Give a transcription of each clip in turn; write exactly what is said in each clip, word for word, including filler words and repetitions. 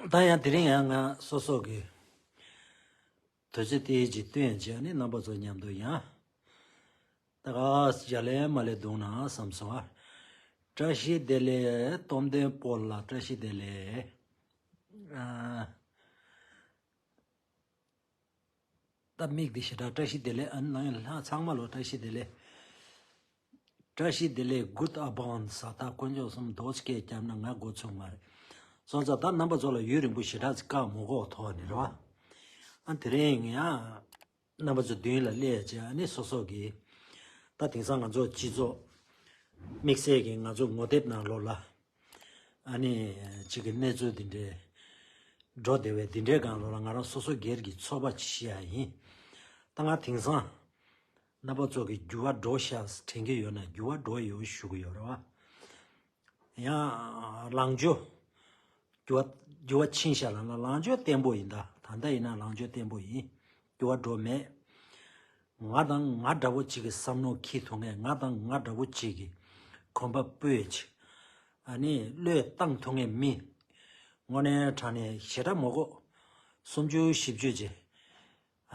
ད་ཡང་དེ་རིང་ཡང་ང་སོ་སོ་གི་དུས་ཚོད་དེའི་ཅིག་བཏོན་བྱས་ནས་རྣམ་པ་ཚོ་མཉམ་དུ་ཡང་ད་ག་ཞལ་ལས་མ་ལས་འདུག་ན་བསམ་སོང་། བཀྲ་ཤིས་བདེ་ལེགས། སྟོབས་ལྡན་སྤོ་ལགས། བཀྲ་ཤིས་བདེ་ལེགས། ཨ། ད་མིག་འདི་ཞེ་དྲག་བཀྲ་ཤིས་བདེ་ལེགས། ཨ་ནི་ལྷ་ཚང་མ་ལོ་བཀྲ་ཤིས་བདེ་ལེགས། བཀྲ་ཤིས་བདེ་ལེགས། གུཌ་ཨ་བཱན་ས་ད་དཀོན་མཆོག་གསུམ་རྡོ་རྗེ་སྐད་བརྒྱབ་ན་ང་འགོ་ཚུགས་མ་རེད། སོང་ཙང་ད་རྣམ་པ་ཚོ་ལ་ཡུན་རིང་པོ་ཞེ་དྲག་ཅིག་བཀག་མ་དགོས་ཐོག་ནས་རེད་བ། ཨ་དེ་རིང་ཡང་རྣམ་པ་ཚོ་མདུན་ལ་སླེབས་བྱས། ཨ་ནི་སོ་སོ་གི་ད་དེང་སང་ང་ཚོ་སྤྱི་ཚོགས་དམིགས་བསལ་གྱི་ང་ཚོ་ངོ་དེབ་ནང་ལོགས་ལ་ཨ་ནི་གཅིག་གི་གནས་ཚུལ་འདི་འདྲའི་འགྲོ་བསྡད་པའི་འདི་འདྲའི་སྒང་ལོགས་ལ་ང་རང་སོ་སོ་སྒེར་གྱི་ཚོར་བ་ཅིག་བཤད་ཡ་ཡིན། ད་ང་དེང་སང་རྣམ་པ་ཚོ་གི་འགྱུར་བ་འགྲོ་ཤག་དྲན་གྱི་ཡོད་ན་འགྱུར་བ་འགྲོ་ཡོད་ཞུ་གི་ཡོད་རེད་བ། ཡང་ལངས་ཕྱོགས་འགྱུར་བ་འགྱུར་བ་ཕྱིན་ཤག་ལབ་ན་ལངས་ཕྱོགས་བརྟན་པོ་ཡིན། ད་ད་ལྟ་ཡིན་ན་ལངས་ཕྱོགས་བརྟན་པོ་ཡིན། འགྱུར་བ་འགྲོ་མེད། ང་དང་ང་འདྲ་བོ་གཅིག་གི་བསམ་བློ་འཁྱེར་ཐུབ་མཁན། ང་དང་ང་འདྲ་བོ་གཅིག་གི་གོམ་པ་སྤོས་བྱས་ཨ་ནི་བློས་བཏང་ཐུབ་མཁན་མི་དངོས་གནས་དྲང་གནས་ཞེ་དྲག་མང་པོ་སུམ་ཅུ་བཞི་བཅུ་ཅིག་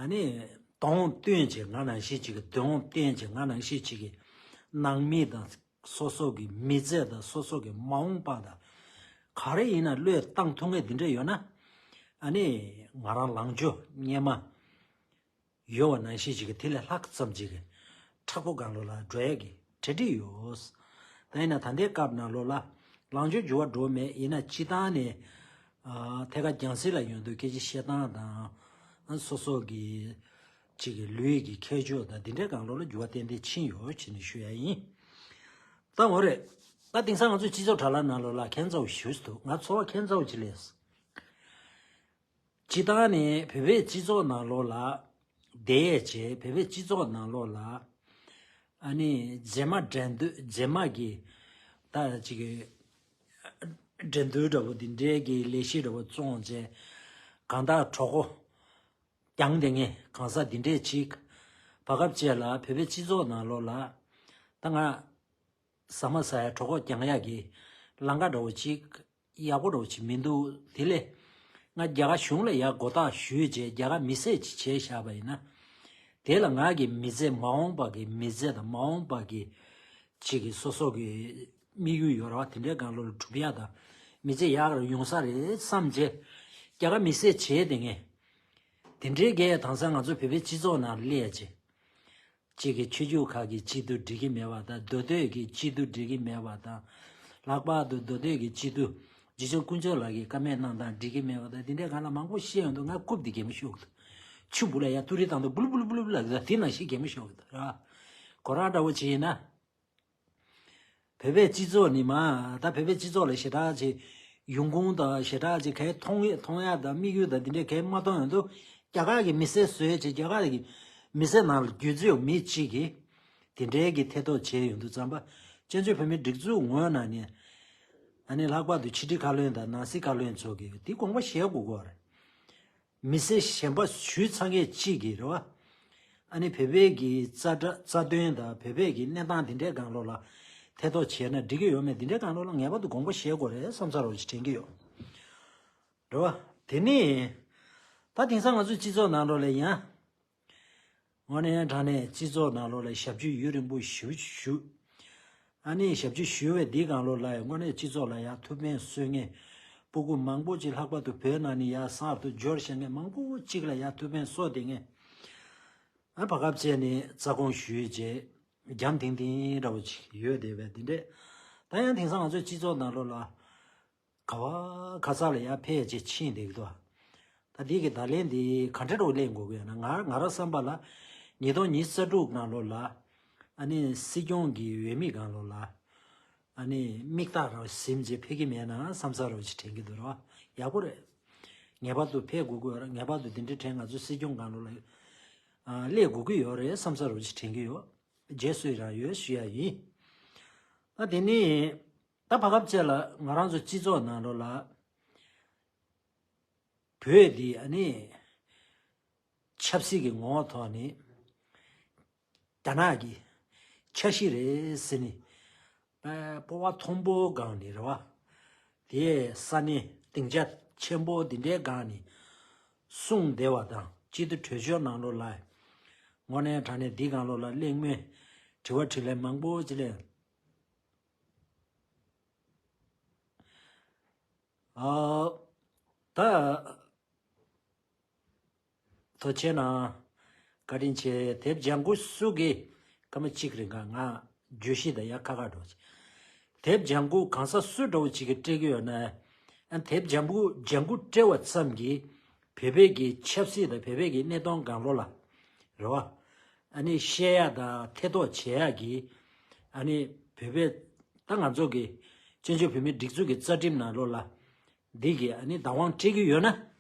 ཨ་ནི་གདོང་སྟོན་བྱས་ང་ནང་བཞིན་གཅིག་གི་གདོང་སྟོན་བྱས་ང་ནང་བཞིན་གཅིག་གི་ནང་མི་དང་སོ་སོ་གི་མི་ཚེ་དང་སོ་སོ་གི་མ་འོངས་པ་དང་ག་རེ་ཡིན་ན་བློས་བཏང་ཐུབ་མཁན་འདི་འདྲ་ཡོད་ན་ཨ་ནི་ང་རང་ལངས་ཕྱོགས་སྔོན་མ་ཡོད་པ་ནང་བཞིན་ཅིག་གི་དེ་ལས་ལྷག་ཙམ་ཅིག་གི་མཁྲེགས་པོ་སྒང་ལོགས་ལ་འགྲོ་ཡས་ཀྱི་གྲ་སྒྲིག་ཡོད། ད་ཡིན་ན་ད་ལྟའི་སྐབས་ནང་ལོགས་ལ་ལངས་ཕྱོགས་འགྱུར་བ་འགྲོ་མེད། ཡིན་ན་སྤྱིར་བཏང་ནས་ཨ་ཐད་ཀར་རྒྱང་སྲིང་ལ་ཡོང་དུས་སྐད་ཆ་བཤད་སྟངས་དང་ཨ་སོ་སོ་གི་ཅིག་གི་ལུས་ཀྱི་ཁྱད་ཆོས་དང་འདི་འདྲའི་སྒང་ལོགས་ལ་འགྱུར་བ་ཏན་ཏན་ཕྱིན་ཡོད་ཅེས་ནས་ཞུ་ཡ་ཡིན། ད་འོ་རེད། ད་དེང་སང་ང་ཚོའི་སྤྱི་ཚོགས་དྲ་ལམ་ནང་ལོགས་ལ་ཁྱད་མཚར་པོ་ཞེ་པོ་ཅིག་འདུག་ང་ཚོར་བ་ཁྱད་མཚར་པོ་ཅིག་སླེབས་སོང་། སྤྱིར་བཏང་ནས་བོད་པའི་སྤྱི་ཚོགས་ནང་ལོགས་ལ་བསྡད་ཡས་བྱས། བོད་པའི་སྤྱི་ཚོགས་ནང་ལོགས་ལ་ཨ་ནི་མཛེས་མ་འགྲན་བསྡུར། མཛེས་མ་གི་ད་ཅིག་གི་འགྲན་བསྡུར་འདྲ་པོ་འདི་འདྲའི་གི་ལས་གཞི་འདྲ་པོ་བཙོང་བྱས་གང་ལྟར་གྲོད་ཁོག་རྒྱང་བསྡད་མཁན་གང་ཟག་འདི་འདྲས་ཅིག་བར་སྐབས་བཅས་ལ་བོད་པའི་སྤྱི་ཚོགས་ནང་ལོགས་ལ་ད་ང་ཟ་མ་ཟ་ཡ་གྲོད་ཁོག་རྒྱང་ཡ་གི་ལམ་ཁ་འདྲ་པོ་ཅིག་ཡག་པོ་འདྲ་པོ་ཅིག་མི་འདུག་དེ་ལས་ང་རྒྱ་གར་གཞུང་ལ་ཡར་མགོ་བཏགས་ཞུས་བྱས་རྒྱ་གར་མི་སེར་ཅིག་བྱས་བཞག་པ་ཡིན་ན། དེ་ལ་ང་གི་མི་ཚེ་མ་འོངས་པ་གི་མི་ཚེ་དང་མ་འོངས་པ་གི་ཅིག་གི་སོ་སོ་གི་དམིགས་ཡུལ་ཡོད་རེད་བ། དེ་འདྲའི་སྒང་ལོགས་ལ་སྒྲུབ་ཡ་དང་མི་ཚེ་ཡག་རུ་ཡོང་ས་རེད་བསམ་བྱས་རྒྱ་གར་མི་སེར་བྱས་བསྡད་མཁན་དེ་འདྲའི་གི་དེང་སང་ང་ཚོ་བོད་པའི་སྤྱི་ཚོགས་ནང་སླེབས་བྱས། གཅིག་གི་ཆོས་བརྒྱུད་ཁག་གི་སྐྱིད་སྡུག་འགྲིག་གི་མེད་པ་དང་། མདོ་སྟོད་ཀྱི་སྐྱིད་སྡུག་འགྲིག་གི་མེད་པ་དང་། ལྷག་པར་དུ་མདོ་སྟོད་ཀྱི་སྐྱིད་སྡུག་རྗེ་བཙུན་དཀོན་མཆོག་ལགས་ཀྱིས་བཀའ་མོལ་གནང་སྟངས་འགྲིག་གི་མེད་པ་དང་། དེ་འདྲའི་སྒང་ལ་མང་པོ་བཤད་ཡོང་དུས་ང་རྐུབ་དེ་གད་མོ་ཤོར་གི་འདུག་ཆུ་འབུ་ལ་ཡ་ཏུ་རི་བཏང་དུས་འབུ་ལུ་འབུ་ལུ་འབུ་ལུ་ལབ་ཀྱི་འདུག་དེ་ནང་བཞིན་གད་མོ་ཤོར་གི་འདུག་ར། ཁོ་རང་འདྲ་བོ་བྱས་ཡིན་ན། བོད་པའི་སྤྱི་ཚོགས་ནི་མ་ད་བོད་པའི་སྤྱི་ཚོགས་ལ་ཞེ་དྲག་ཅིག་ཡོང་ཁུངས་དང་ཞེ་དྲག་ཅིག་གའི་མཐོང་ཡ་མཐོང་ཡ་དང་དམིགས་ཡུལ་དང་དེ་འདྲའི་གའི་མ་མཐོང་ཡོང་དུས་རྒྱ་གར་གྱི་མི་སེར་བཟོས་བྱས་རྒྱ་གར་གྱི་མི་སེར་ནང་ལ་རྒྱུས་ཚོད་མི་གཅིག་གིས་དེ་འདྲའི་གི་ཐེ་གཏོགས་བྱས་ཡོང་དུས་ཙམ་པ་བཙན་བྱོལ་བོད་མིའི་སྒྲིག་འཛུགས་ངོས་ནས་ནི་ཨ་ནི་ལྷག་པར་དུ་ཕྱི་དྲིལ་བཀའ་བློན་དང་ནང་སྲིད་བཀའ་བློན་ཚོ་གིས་དེ་དགོངས་པ་བཞེས་དགོས་ཀྱི་རེད། མི་སེར་གཞན་པ་ཞུས་ཚར་མཁན་གཅིག་གིས་རེད་བ། ཨ་ནི་བོད་པའི་གི་རྩ་དྲ་རྩ་དོན་དང་བོད་པའི་གི་གནས་སྟངས་དེ་འདྲའི་སྒང་ལོགས་ལ་ཐེ་གཏོགས་བྱས་ན་འགྲིག་གི་ཡོད་མེད་དེ་འདྲའི་སྒང་ལོགས་ལ་ངེས་པར་དུ་དགོངས་པ་བཞེས་དགོས་རེད་བསམ་ས་རོགས་ཅིག་དྲན་གྱི་ཡོད། རེད་བ། དེ་ནི་ད་དེང་སང་ང་ཚོའི་སྤྱི་ཚོགས་ནང་ལོགས་ལ་ཡང་དངོས་གནས་དྲང་གནས་སྤྱི་ཚོགས་ནང་ལོགས་ལ་ཞབས་ཕྱི་ཡུན་རིང་པོ་ཞུ་ཞུ། ཨ་ནི་ཞབས་ཕྱི་ཞུ་བའི་འདིའི་སྒང་ལོགས་ལ་ཡང་དངོས་གནས་སྤྱི་ཚོགས་ལ་ཡང་ཐུགས་ཕན་གསོས་མཁན་སྤུ་གུ་མང་པོ་ཅིག་ལྷག་པར་དུ་བོད་ནང་ནས་ཡར་གསར་དུ་འབྱོར་བཞག་མཁན་མང་པོ་ཅིག་ལ་ཡང་ཐུགས་ཕན་གསོས་བསྡད་མཁན། ཨ་བར་སྐབས་བཅད་ནས་རྩ་དགོངས་ཞུས་རྗེས་རྒྱང་ཐིང་ཐིང་འདྲ་བོ་ཅིག་ཡོད་བསྡད་པའི་འདི་འདྲས། ད་ཡང་དེང་སང་ང་ཚོའི་སྤྱི་ཚོགས་ནང་ལོགས་ལ་ག་བ་ག་ས་ལ་ཡར་ཕེབས་བྱས་ཕྱིན་བསྡད་ཀྱི་འདུག་ད་འདི་གི་བརྡ་ལན་འདི་ག་འདྲ་འདྲ་བོ་ལེན་དགོས་ཀྱི་ཡོད་ན། ང་ང་རང་བསམ་པ་ལ་ཉིས་སྟོང་ཉི་ཤུ་རྩ་དྲུག་ནང་ལོགས་ལ་ཨ་ནི་སྲིད་སྐྱོང་གི་འོས་མི་སྒང་ལོགས་ལ་ཨ་ནི་མིག་ལྟ་རང་ཟིན་བྱས་ཕེབས་ཀྱི་མེད་ན་བསམ་ས་རོགས་ཅིག་དྲན་གྱི་འདུག་ར། ཡག་པོ་རེད། ངེས་པར་དུ་ཕེབས་དགོས་ཀྱི་ཡོད་རེད། ངེས་པར་དུ་འདི་འདྲའི་གྲས་ང་ཚོ་སྲིད་སྐྱོང་སྒང་ལོགས་ལ་ཨ་སླེབས་དགོས་ཀྱི་ཡོད་རེད་བསམ་ས་རོགས་ཅིག་དྲན་གྱི་ཡོད། རྗེས་སུ་ཡི་རང་ཡོད་ཞུ་ཡ་ཡིན། ད་དེ་ནི་ད་བར་སྐབས་བཅད་ལ་ང་རང་ཚོ་སྤྱི་ཚོགས་ནང་ལོགས་ལ་བོད་འདི་ཨ་ནི་ཆབ་སྲིད་ཀྱི་ངོ་བོ་ཐོག་ནས་རྒྱ་ནག་གི་ཆ་ཤས་རེད་ཟེར་ནས་སྤོབས་པ་མཐོན་པོ་སྒང་ནས་རེད་བ། དེ་ས་གནས་སྡིངས་ཆ་ ཆེན་པོ་འདི་འདྲའི་སྒང་ནས་གསུངས་བསྡད་པ་དང་། སྤྱི་འཐུས་གྲོས་ཆོད་ནང་ལོགས་ལ་དངོས་གནས་དྲང་གནས་འདི་སྒང་ལོགས་ལ་གླེང་མོལ་དྲི་བ་དྲིས་ལན་མང་པོ་ཅིག་གླེང་། ཨ། ད། ཐུགས་རྗེ་གནང་། བཀའ་དྲིན་ཆེ། དེབ་ལྗང་ཁུ་སུ་གིས། སྐར་མ་གཅིག་རིང་ག་ང་བརྗོད་གཞི་དང་ཡ་ཁ་ཁ་འགྲོ། དེབ་ལྗང་ཁུ་གང་ཟག་སུ་འདྲ་བོ་ཅིག་གིས་སྤྲད་ཀྱི་ཡོད་ན། ཨ། དེབ་ལྗང་ཁུ་ལྗང་ཁུ་སྤྲད་པ་ཙམ་གྱིས་བོད་པའི་གི་ཆབ་སྲིད་དང་བོད་པའི་གི་གནས་སྟངས་སྒང་ལོགས་ལ། རེད་བ། ཨ་ནི་བཤད་ཡ་དང་ཐེ་གཏོགས་བྱེད་ཡ་གི། ཨ་ནི་བོད་པའི། ད་ང་ཚོ་གི་བཙན་བྱོལ་བོད་མིའི་སྒྲིག་འཛུགས་ཀྱི་རྩ་ཁྲིམས་ནང་ལོགས་ལ། འདི་གི་ཨ་ནི་བདག་དབང་སྤྲད་ཀྱི་ཡོད་ན།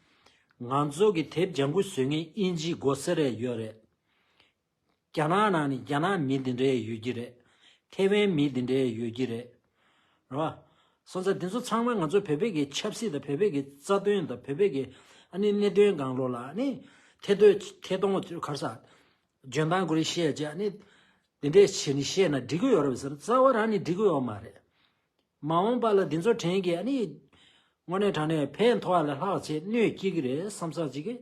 ང་ཚོ་གི་དེབ་ལྗང་ཁུ་བཟོ་མཁན་དབྱིན་ཇི་སྒོ་སེར་རེ་ཡོད་རེད། རྒྱ་ནག་ནང་ནས་རྒྱ་ནག་མི་འདི་འདྲའི་ཡོད་ཀྱི་རེད། ཐེ་ཝན་མི་འདི་འདྲའི་ཡོད་ཀྱི་རེད། རེད་བ། སོང་ཙང་འདི་ཚོ་ཚང་མ་ང་ཚོ་བོད་པའི་གི་ཆབ་སྲིད་དང་བོད་པའི་གི་རྩ་དོན་དང་བོད་པའི་གི་ཨ་ནི་གནད་དོན་སྒང་ལོགས་ལ་ཨ་ནི་ཐེ་གཏོགས་ཐེ་གཏོང་ག་རེ་ཟ། འཇོན་ཐང་ཁོ་རེ་བཤད་བྱས་ཨ་ནི་འདི་འདྲས་བྱས་ནས་བཤད་ན་འགྲིག་གི་ཡོད་རེད་ཟེར། རྩ་བ་རང་ནས་འགྲིག་གི་ཡོད་མ་རེད། མ་འོངས་པ་ལ་འདི་ཚོ་དྲན་གྱི་ཨ་ནི། དངོས་གནས་དྲང་གནས་ཕན་ཐོགས་ལས་ལྷག་ཆེ་གནོད་སྐྱེལ་གྱི་རེད་བསམ་ས་ཅིག་གི།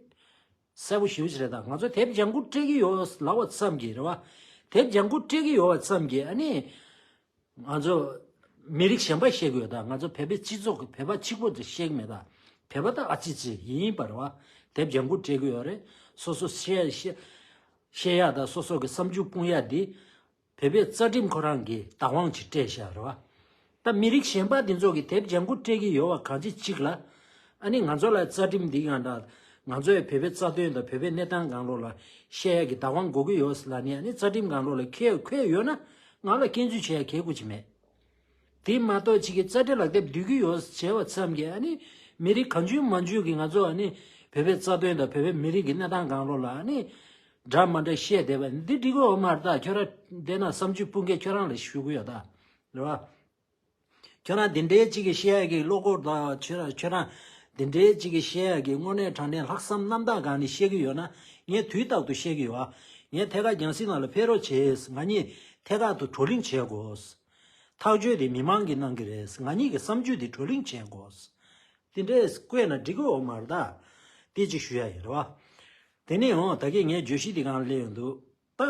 གསལ་པོ་ཞེ་པོ་ཅིག་རེད། ད་ང་ཚོ་དེབ་ལྗང་ཁུ་སྤྲད་ཀྱི་ཡོད་ལབ་པ་ཙམ་གྱིས་རེད་བ། དེབ་ལྗང་ཁུ་སྤྲད་ཀྱི་ཡོད་པ་ཙམ་གྱིས་ཨ་ནི། ང་ཚོ་མི་རིགས་གཞན་པ་བཤད་གི་ཡོད། ད་ང་ཚོ་བོད་པའི་སྤྱི་ཚོགས་ཀྱི་བོད་པ་གཅིག་པོ་དེ་བཤད་གི་མེད། ད་བོད་པ་ད་ཨ་ཙི་ཙི་ཡིན་པ་རེད་བ། དེབ་ལྗང་ཁུ་སྤྲད་གི་ཡོད་རེད། སོ་སོ་བཤད་བཤད་བཤད་ཡ་དང་སོ་སོ་གི་བསམ་ཚུལ་སྤུངས་ཡ་འདི། བོད་པའི་རྩ་ཁྲིམས་ཁོ་རང་གིས་བདག་དབང་ཅིག་སྤྲད་བཞག་རེད་བ། ད་མི་རིགས་གཞན་པ་འདི་ཚོ་གིས་དེབ་ལྗང་ཁུ་སྤྲད་ཀྱི་ཡོད་པ་གང་ཅི་གཅིག་ལ། ཨ་ནི་ང་ཚོ་ལ་རྩ་ཁྲིམས་འདི་ཡང་འདྲ། ང་ཚོའི་བོད་པའི་རྩ་དོན་དང་བོད་པའི་གནས་སྟངས་སྒང་ལོགས་ལ་བཤད་ཡ་གི་བདག་དབང་དགོས་ཀྱི་ཡོད་ལབ་ནས་ཨ་ནི་རྩ་ཁྲིམས་སྒང་ལོགས་ལ་འཁོད་འཁོད་ཡོད་ན་ང་ལ་སྐྱོན་འཛུགས་བྱེད་ཡ་གལ་དགོས་ཅིག་མེད། དེ་མ་གཏོགས་ཅིག་གིས་རྩ་ཁྲིམས་ལག་དེབ་བསྡུ་གི་ཡོད་བྱས་པ་ཙམ་གྱིས་ཨ་ནི་མི་རིགས་གང་བྱུང་མང་བྱུང་གིས་ང་ཚོ་ཨ་ནི་བོད་པའི་རྩ་དོན་དང་བོད་པའི་མི་རིགས་ཀྱི་གནས་སྟངས་སྒང་ལོགས་ལ་ཨ་ནི་འདྲ་མ་འདྲ་བཤད་བསྡད་པ་འདི་འགྲིག་གི་ཡོད་མ་རེད། ད་ཁྱོད་རང་བསྡད་ན་བསམ་ཚུལ་སྤུངས་མཁན་ཁྱོད་རང་ལ་ཞུ་གི་ཡོད་ད། རེད་བ། ཁྱོད་རང་འདི་འདྲའི་ཅིག་གིས་བཤད་ཡ་གི་བློ་ཁོག་དང་ཁྱོད་རང་ཁྱོད་རང་འདི་འདྲའི་ཅིག་གིས་བཤད་ཡ་གི་དངོས་གནས་དྲང་གནས་ལྷག་བསམ་རྣམ་དག་སྒང་ནས་བཤད་གི་ཡོད་ན་ངས་དུས་རྟག་ཏུ་བཤད་གི་ཡོད། ངས་ཐད་ཀར་རྒྱང་སྲིང་ནང་ལ་ཕེབས་རོགས་བྱེད། ང་གཉིས་ཐད་ཀར་དུ་བགྲོ་གླེང་བྱེད་དགོས། ཐག་གཅོད་དེ་མི་མང་གིས་གནང་གི་རེད། ང་གཉིས་ཀྱི་བསམ་ཚུལ་དེ་བགྲོ་གླེང་བྱེད་དགོས། དེ་འདྲས་བཀོད་ན་འགྲིག་གི་ཡོད་མ་རེད་ད། དེ་ཅིག་ཞུ་ཡ་ཡིན་རེད་བ། དེ་ནས་ཡང་ད་གིན་ངས་བརྗོད་གཞི་དེ་གང་སླེབས་ཡོང་འདུག་ད།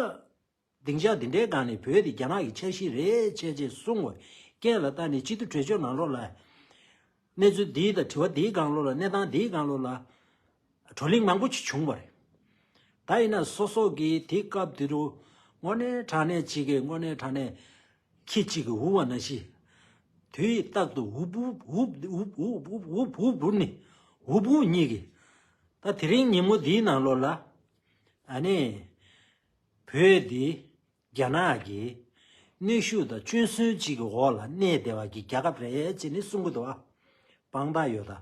སྡིངས་ཆ་འདི་འདྲའི་སྒང་ནས་བོད་དེ་རྒྱ་ནག་གི་ཆ་ཤས་རེད་ཅེས་ཅེས་གསུངས་པའི་རྐྱེན་ལ་བལྟས་ནས་སྤྱི་འཐུས་གྲོས་ཆོད་ནང་ལོགས་ལ་གནས་ཚུལ་འདིའི་དང་དྲི་བ་འདིའི་སྒང་ལོགས་ལ་གནས་སྟངས་འདིའི་སྒང་ལོགས་ལ་བགྲོ་གླེང་མང་པོ་ཅིག་བྱུང་བ་རེད། ད་ཡིན་ན་སོ་སོ་གིས་དེ་སྐབས་དེ་རུ་དངོས་གནས་དྲང་གནས་ཅིག་གིས་དངོས་གནས་དྲང་གནས་ཁྱི་གཅིག་གིས་འུབ་པ་ནང་བཞིན་དུས་རྟག་ཏུ་འུབ་འུབ་འུབ་འུབ་འུབ་འུབ་འུབ་འུབ་ནི་འུབ་འུབ་གཉིས་ཀྱིས་ད་དེ་རིང་ཉིན་མོ་འདིའི་ནང་ལོགས་ལ་ཨ་ནི། བོད་འདི་རྒྱ་ནག་གི་གནོན་ཤུགས་དང་སྐྱོན་སྲོལ་གཅིག་གི་འོག་ལ་གནས་བསྡད་པ་གི་རྒྱལ་ཁབ་རེད་ཅེས་ནི་གསུང་གི་འདུག་བ། དཔང་རྟགས་ཡོད་ད།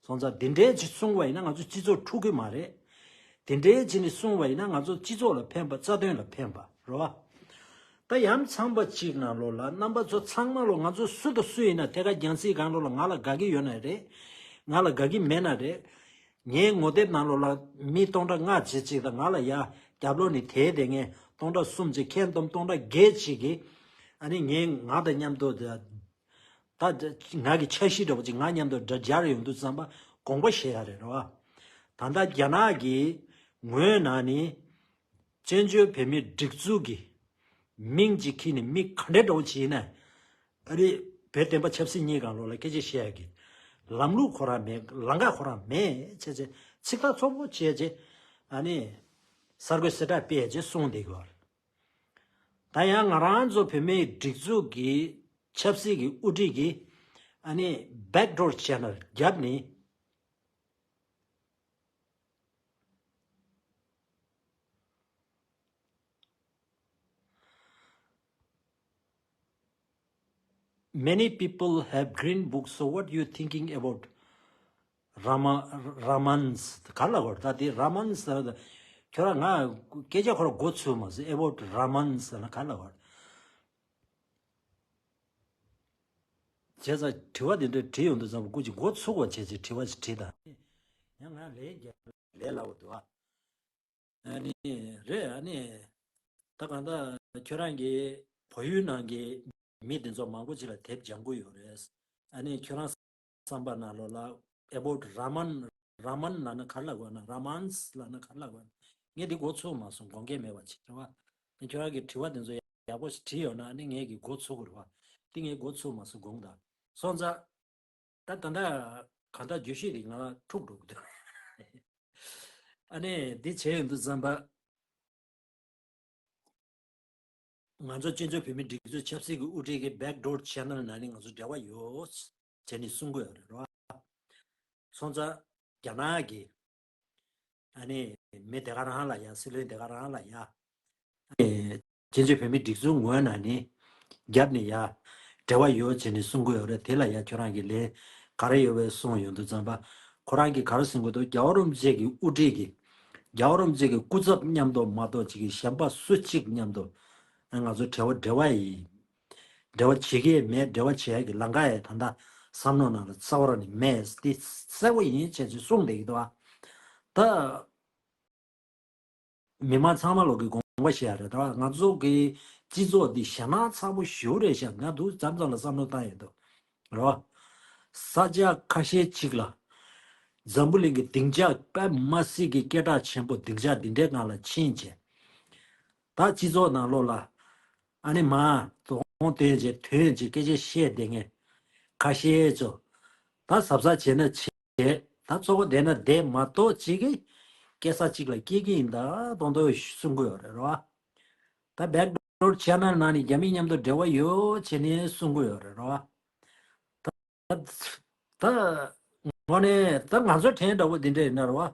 སོང་ཙང་འདི་འདྲའི་ཅིག་གསུང་བ་ཡིན་ན་ང་ཚོ་སྤྱི་ཚོགས་འཁྲུག་གི་མ་རེད། འདི་འདྲའི་ཅིག་ནི་གསུང་བ་ཡིན་ན་ང་ཚོ་སྤྱི་ཚོགས་ལ་ཕན་པ་རྩ་དོན་ལ་ཕན་པ་རེད་བ། ད་ཡང་ཚང་པ་གཅིག་ནང་ལོགས་ལ་རྣམ་པ་ཚོ་ཚང་མ་ལོ་ང་ཚོ་སུ་དང་སུ་ཡིན་ན་ཐད་ཀར་རྒྱང་སྲིང་སྒང་ལོགས་ལ་ང་ལ་དགའ་གི་ཡོད་ན་རེད། ང་ལ་དགའ་གི་མེད་ན་རེད། ངའི་ངོ་དེབ་ནང་ལོགས་ལ་མི་སྟོང་ཕྲག་ལྔ་བྱེད་ཅིག་དང་ང་ལ་ཡ་རྒྱབ་ལོགས་ནས་དེད་དེ་ངས་སྟོང་ཕྲག་གསུམ་ཅིག་ཁྱེད་འདོམ་སྟོང་ཕྲག་བརྒྱད་ཅིག་གིས་ཨ་ནི་ངའི་ང་དང་མཉམ་དུ་ད་ད་ང་གི་འཆར་གཞི་འདྲ་པོ་ཅིག་ང་མཉམ་དུ་འདྲ་སྦྱར་ཡོང་དུས་ཙམ་པ་དགོངས་པ་བཞེས་ཡ་རེད་རེད་བ། ད་ལྟ་རྒྱ་ནག་གི་ངོས་ནང་ནས་བཙན་བྱོལ་བོད་མིའི་སྒྲིག་འཛུགས་ཀྱི་མིང་ཅིག་ཁྱེར་ནས་མི་ག་འདྲ་འདྲ་པོ་ཅིག་ཡིན་ན། ཨ་རི་བོད་བསྟན་པ་ཆབ་སྲིད་གཉིས་སྒང་ལོགས་ལ་སྐད་ཆ་བཤད་ཡ་གི་ལམ་ལུགས་ཁོ་རང་མེད། ལམ་ཁ་ཁོ་རང་མེད་བྱས་བྱས་ཚིག་ཐག་ཚོད་པོ་བྱས་བྱས་ཨ་ནི་གསར་འགོད་གསལ་བསྒྲགས་སྤེལ་བྱས་གསུངས་བསྡད་ཀྱི་ཡོད་རེད། ད་ཡང་ང་རང་ཚོ་བོད་མིའི་སྒྲིག་འཛུགས་ཀྱི་ཆབ་སྲིད་ཀྱི་དབུ་ཁྲིད་ཀྱིས་ཨ་ནི་backdoor channel་བརྒྱབ་ནས། Many people have green books, so what you thinking about Rama- Ramans? ག་ལ་གོ་ད་དེ་Ramans་ཁྱོད་རང་ང་སྐད་ཆ་ཁོ་ར་མགོ་ཚོས་མ་ཟེར། About Ramans་ན་ག་ལ་གོ། བྱས་ཙང་དྲི་བ་དེ་འདྲ་དྲིས་ཡོང་དུས་ཙམ་པ་སྐུ་མཁྱེན་མགོ་ཚོས་པ་བྱས་ཅིག་དྲི་བ་ཞིག་དྲིས་དང་། ཡང་ང་ལས་རྒྱག་ལས་སླ་བོ་འདུག་ཨ། ཨ་ནི་རེད། ཨ་ནི་ད་གང་ལྟར་ཁྱོད་རང་གི་བལ་ཡུལ་ནང་གི་མི་དེ་ཚོ་མང་པོ་ཅིག་ལ་དེབ་ལྗང་ཁུ་ཡོད་རེད། ཨ་ནི་ཁྱོད་རང་བསམ་པ་ནང་ལོགས་ལ་ about Raman, Raman ལབ་ན་ག་རེ་ལབ་དགོས་ན། Ramans ལབ་ན་ག་རེ་ལབ་དགོས་ན། ངས་འདི་མགོ་ཚོས་མ་སོང་། དགོངས་འགལ་མེད་པ་བྱེད་རེད་བ། ཨ་ནི་ཁྱོད་རང་གི་དྲི་བ་དེ་ཚོ་ཡག་པོ་ཞིག་དྲིས་ཡོད་ན། ཨ་ནི་ངས་ཀྱི་མགོ་ཚོས་དགོས་རེད་བ། འདི་ངས་མགོ་ཚོས་མ་སོང་། དགོངས་དག། སོང་ཙང་། ད་ད་ལྟ་གང་ལྟར་བརྗོད་གཞི་དེ་ང་ལ་འཁྲུག་འགྲོ་གི་འདུག་ཨ་ནི་འདི་བྱས་ཡོང་དུས་ཙམ་པ། ང་ཚོ་སྤྱི་ཚོགས་བོད་མིའི་སྒྲིག་འཛུགས་ཆབ་སྲིད་ཀྱི་དབུ་ཁྲིད་ཀྱི་Backdoor Channel ནང་ནས་ང་ཚོ་འབྲེལ་བ་ཡོད་བྱས་ནས་གསུང་གི་ཡོད་རེད་རོ། སོང་ཙང་རྒྱ་ནག་གི་ཨ་ནི་མི་དེ་ག་རང་ལ་ཡ། སྲིད་བློན་དེ་ག་རང་ལ་ཡ། སྤྱི་ཚོགས་བོད་མིའི་སྒྲིག་འཛུགས་ངོས་ནས་ནི་རྒྱབ་ནས་ཡ་འབྲེལ་བ་ཡོད་བྱས་ནས་གསུང་གི་ཡོད་རེད། དེ་ལ་ཡ་ཁྱོད་རང་གིས་ལན་ག་རེ་ཡོད་པའི་གསུང་ཡོང་དུས་ཙམ་པ། ཁོ་རང་གིས་ག་རེ་གསུང་གི་འདུག་རྒྱལ་བ་རིན་པོ་ཆེ་གི་དབུ་ཁྲིད་ཀྱི། རྒྱལ་བ་རིན་པོ་ཆེ་གི་སྐུ་ཚབ་མཉམ་དུ་མ་གཏོགས་ཅིག་གི་གཞན་པ་སུ་གཅིག་མཉམ་དུ་ང་ཚོ་འབྲེལ་བ་འབྲེལ་བ་ཡིན། འབྲེལ་བ་བྱེད་ཀྱི་མེད། འབྲེལ་བ་བྱེད་ཡ་གི་ལམ་ཁ་ཡང་ད་ལྟ་བསམ་བློ་ནང་ལ་རྩ་བ་རང་ནས་མེད། དེ་གསལ་པོ་ཡིན་བྱས་ཚུལ་གསུངས་བསྡད་ཀྱི་འདུག་ཨ། ད་མི་མང་ཚང་མ་ལོག་གི་དགོངས་པ་བཞེས་ཡ་རེད། ད་ང་ཚོ་གི་སྤྱི་ཚོགས་འདི་ཞེད་སྣང་ཚ་པོ་ཞེ་པོ་རེད་ཤག་ང་འདུག་མཚམས་མཚམས་ལ་བསམ་བློ་བཏང་ཡོང་དུས་རོ། ས་ཆ་ཁ་ཤས་ཅིག་ལ་འཛམ་བུ་གླིང་གི་སྡིངས་ཆ་དཔེ་མ་སྲིད་ཀྱི་སྐད་གྲགས་ཆེན་པོ་སྡིངས་ཆ་འདི་འདྲའི་ནང་ལ་ཕྱིན་བྱས། ད་སྤྱི་ཚོགས་ནང་ལོགས་ལ་ཨ་ནི་མར་དོ་དགོང་སྟོན་བྱས་ཐོན་བྱས་སྐད་ཆ་བཤད་བསྡད་མཁན་ཁ་ཤས་ཚོ། ད་གཟབ་གཟབ་བྱས་ན་བྱས། ད་ཚོགས་པ་བསྡད་ན་བསྡད་མ་གཏོགས་ཅིག་གིས་སྐྱེ་ས་གཅིག་ལ་སྐྱེ་གི་ཡིན་ད་མདོག་མདོག་གསུང་གི་ཡོད་རེད་རོ། ད་Backdoor Channel ནང་ནས་རྒྱ་མི་མཉམ་དུ་འབྲེལ་བ་ཡོད་བྱས་ནས་གསུང་གི་ཡོད་རེད་རོ། ད་ད་དངོས་གནས་ད་ང་ཚོ་དྲན་འདྲ་བོ་འདི་འདྲ་ཡིན་ན་རེད་བ།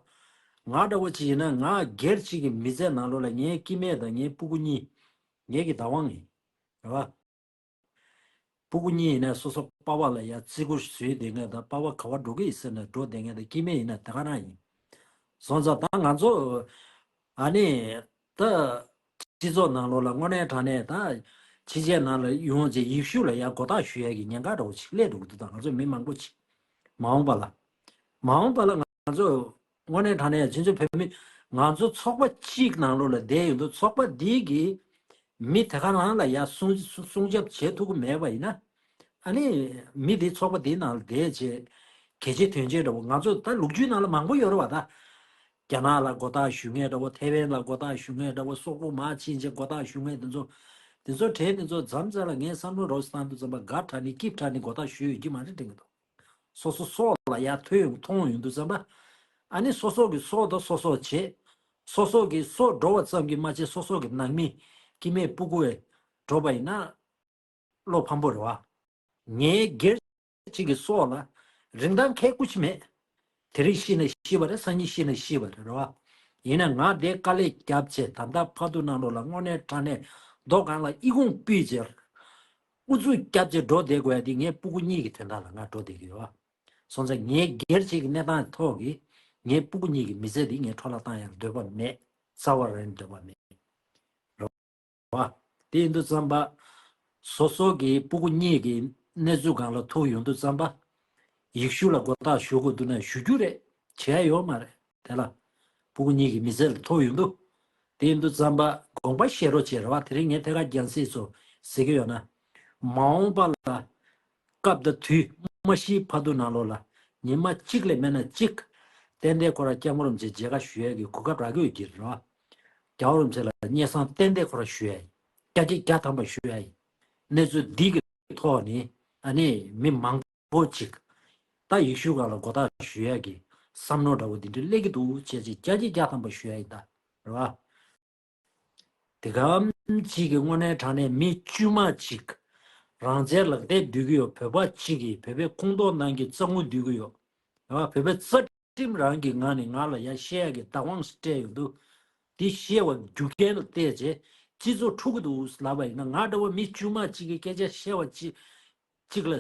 ང་འདྲ་བོ་ཅིག་ཡིན་ན་ང་སྒེར་གཅིག་གི་མི་ཚེ་ནང་ལོགས་ལ་ངའི་སྐྱེ་དམན་དང་ངའི་སྤུ་གུ་གཉིས་ངའི་གི་བདག་དབང་ཡིན། རེད་བ། སྤུ་གུ་གཉིས་ཡིན་ན་སོ་སོ་པ་ཕ་ལ་ཡ་བརྩི་བཀུར་བཟོས་བསྡད་མཁན་དང་། པ་ཕ་ག་པར་འགྲོ་གི་ཡིན་ཟེར་ནས་འགྲོ་བསྡད་མཁན་དང་། སྐྱེ་དམན་ཡིན་ན་དེ་ག་རང་ཡིན། སོང་ཙང་ད་ང་ཚོ་ཨ་ནི་ད་སྤྱི་ཚོགས་ནང་ལོགས་ལ་དངོས་གནས་དྲང་གནས་ད་ཕྱི་རྒྱལ་ནང་ལ་ཡོང་རྗེས་ཡེ་ཤུ་ལ་ཡ་མགོ་བཏགས་གཞུ་ཡ་གི་ཉེན་ཁ་འདྲ་བོ་ཞིག་སླེབས་འགྲོ་གི་འདུག་ད་ང་ཚོ་མི་མང་པོ་ཅིག་མ་འོངས་པ་ལ་མ་འོངས་པ་ལ་ང་ཚོ་དངོས་གནས་དྲང་གནས་ཕྱི་ཚོགས་བོད་མི་ང་ཚོ་ཚོགས་པ་གཅིག་ནང་ལོགས་ལ་བསྡད་ཡོང་དུས་ཚོགས་པ་འདི་གི་མི་དེ་ག་རང་ལ་ཡ་སྲུང་སྲུང་སྐྱོབ་བྱེད་ཐུབ་ཀྱི་མེད་པ་ཡིན་ན། ཨ་ནི་མི་དེ་ཚོགས་པ་དེའི་ནང་ལ་བསྡད་བྱས་གལ་ཆེ་དོན་ཆེ་འདྲ་བོ། ང་ཚོ་ད་ལོ་རྒྱུས་ནང་ལ་མང་པོ་ཡོད་རེད་བ། ད་རྒྱ་ནག་ལ་མགོ་བཏགས་གཞུ་མཁན་འདྲ་བོ། ཐའེ་ཝན་ལ་མགོ་བཏགས་གཞུ་མཁན་འདྲ་བོ། སོག་པོ་མར་ཕྱིན་བྱས་མགོ་བཏགས་གཞུ་མཁན་དེ་ཚོ། དེ་ཚོ་གྲས་དེ་ཚོ་མཚམས་མཚམས་ལ་ངས་བསམ་བློ་འདྲ་བོ་བཏང་དུས་ཙམ་པ་དགའ་དྲགས་ནས་སྐྱིད་དྲགས་ནས་མགོ་བཏགས་གཞུ་ཡོད་ཀྱི་མ་རེད་དྲན་གྱི་འདུག་སོ་སོ་སྲོག་ལ་ཡ་ཐོས་ཡོང་མཐོང་ཡོང་དུས་ཙམ་པ། ཨ་ནི་སོ་སོ་གི་སྲོག་དང་སོ་སོ་བྱེད། སོ་སོ་གི་སྲོག་འགྲོ་བ་ཙམ་གྱིས་མ་བྱས། སོ་སོ་གི་ནང་མི་སྐྱེ་དམན་སྤུ་གུ་བས་འགྲོ་བ་ཡིན་ན་བློ་ཕམ་པོ་རེད་བ། ངའི་སྒེར་གཅིག་གི་སྲོག་ལ་རིན་ཐང་ཁལ་གཅིག་མེད། དེ་རིང་ཤི་ན་ཤི་བ་རེད། སང་ཉིན་ཤི་ན་ཤི་བ་རེད། རེད་བ། ཡིན་ན་ང་དེ་དཀའ་ལས་བརྒྱབ་བྱས་ད་ལྟ་བར་དུ་ནང་ལོགས་ལ་དངོས་གནས་དྲང་གནས་མདོ་སྒང་ལ་ཨི་ཁུང་ཕུད་བྱས། ཨུ་ཚུགས་བརྒྱབ་བྱས་འགྲོ་བསྡད་དགོས་ཡ་དེ་ངའི་སྤུ་གུ་གཉིས་ཀྱི་དོན་དག་ལ་ང་འགྲོ་བསྡད་ཀྱི་ཡོད། སོང་ཙང་ངའི་སྒེར་གཅིག་གི་གནས་སྟངས་ཐོག་གི་ངའི་སྤུ་གུ་གཉིས་ཀྱི་མི་ཚེ་འདི་ངས་འཕྲོ་བརླག་བཏང་ཡ་འདོད་པ་མེད། རྩ་བ་རང་འདོད་པ་མེད། རེད་བ། དེ་ཡིན་དུས་ཙམ་པ། སོ་སོ་གི་སྤུ་གུ་གཉིས་ཀྱི་གནས་ཚུལ་སྒང་ལ་ཐུག་ཡོང་དུས་ཙམ་པ། ཡེ་ཤུ་ལ་མགོ་བཏགས་གཞུ་དགོས་འདུག་ན་གཞུ་རྒྱུ་རེད། བྱེད་ཡ་ཡོད་མ་རེད། དེ་ལ་སྤུ་གུ་གཉིས་ཀྱི་མི་ཚེ་ལ་ཐུག་ཡོང་དུས། དེ་ཡིན་དུས་ཙམ་པ་དགོངས་པ་བཞེས་རོགས་བྱེད། རེད་བ། དེ་རིང་ངས་ཐད་ཀར་རྒྱང་སྲིང་ཚོ་ཟེར་གྱི་ཡོད་ན། མ་འོངས་པ་ལ་སྐབས་དང་དུས་མ་ཤིའི་བར་དུ་ནང་ལོགས་ལ་ཉི་མ་གཅིག་ལས་མེད་ན་གཅིག་ཏན་ཏན་ཁོ་རང་སྐྱབས་མགོན་རིན་པོ་ཆེ་མཇལ་ཁ་ཞུ་ཡ་གི་གོ་སྐབས་རག་གི་ཡོད་ཀྱི་རེད་བ། རྒྱལ་བ་རིན་པོ་ཆེ་ལ་སྙན་སེང་ཏན་ཏན་ཁོ་རང་ཞུ་ཡ་ཡིན། བརྒྱ་ཆ་བརྒྱ་ཐམ་པ་ཞུ་ཡ་ཡིན། གནས་ཚུལ་འདི་གི་ཐོག་ནས་ཨ་ནི་མི་མང་པོ་ཅིག་ད་ཡེ་ཤུ་སྒང་ལ་མགོ་བཏགས་ཞུ་ཡ་གི་བསམ་བློ་འདྲ་བོ་འདི་འདྲ་སླེབས་ཀྱི་འདུག་བྱས་ཅིག་བརྒྱ་ཆ་བརྒྱ་ཐམ་པ་ཞུ་ཡ་ཡིན་ད། རེད་བ། དེ་གམ་གཅིག་གི་དངོས་གནས་དྲང་གནས་མི་དཀྱུས་མ་གཅིག་རང་བཙན་ལག་དེབ་འདུལ་གྱི་ཡོད། བོད་པ་གཅིག་གིས་བོད་པའི་ཁོངས་གཏོགས་ནང་གི་རྩ་དངུལ་འདུལ་གྱི་ཡོད། རེད་བ། བོད་པའི་རྩ་ཁྲིམས་རང་གི་ངང་ནས་ང་ལ་ཡ་བཤད་ཡ་གི་བདག་དབང་སྤྲད་ཡོང་དུས། འདི་བཤད་པ་རྒྱུ་རྐྱེན་ལ་བལྟས་རྗེས་སྤྱི་ཚོགས་འཁྲུག་གི་འདུག་ལབ་པ་ཡིན་ན། ང་འདྲ་བོ་མི་དཀྱུས་མ་གཅིག་གི་སྐད་ཆ་བཤད་པ་གཅིག་གཅིག་ལ་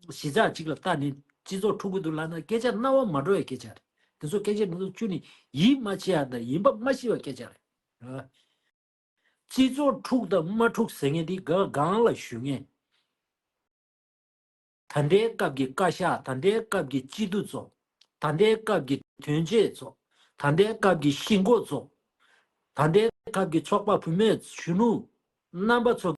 གཞི་རྩ་གཅིག་ལ་ལྟ་ནས་སྤྱི་ཚོགས་འཁྲུག་གི་འདུག་ལབ་ན་སྐད་ཆ་རྣ་བ་མ་འགྲོ་བའི་སྐད་ཆ་རེད། དེ་ཚོ་སྐད་ཆ་འདི་ཚོ་ཁྱོན་ནས་ཡིད་མ་ཆེས་ཡ་དང་ཡིན་པ་མ་ཤེས་པའི་སྐད་ཆ་རེད། སྤྱི་ཚོགས་འཁྲུག་དང་མ་འཁྲུག་ཟེར་མཁན་འདི་ག་སྒང་ལ་ཞུ་མཁན། ད་ལྟའི་སྐབས་ཀྱི་བཀའ་ཤག་ད་ལྟའི་སྐབས་ཀྱི་སྤྱི་འཐུས་ཚོ། ད་ལྟའི་སྐབས་ཀྱི་དོན་གཅོད་ཚོ། ད་ལྟའི་སྐབས་ཀྱི་གཞིས་འགོ་ཚོ། ད་ལྟའི་སྐབས་ཀྱི་ཚོགས་པ་བུད་མེད་གཞོན་ནུ་རྣམ་པ་ཚོ་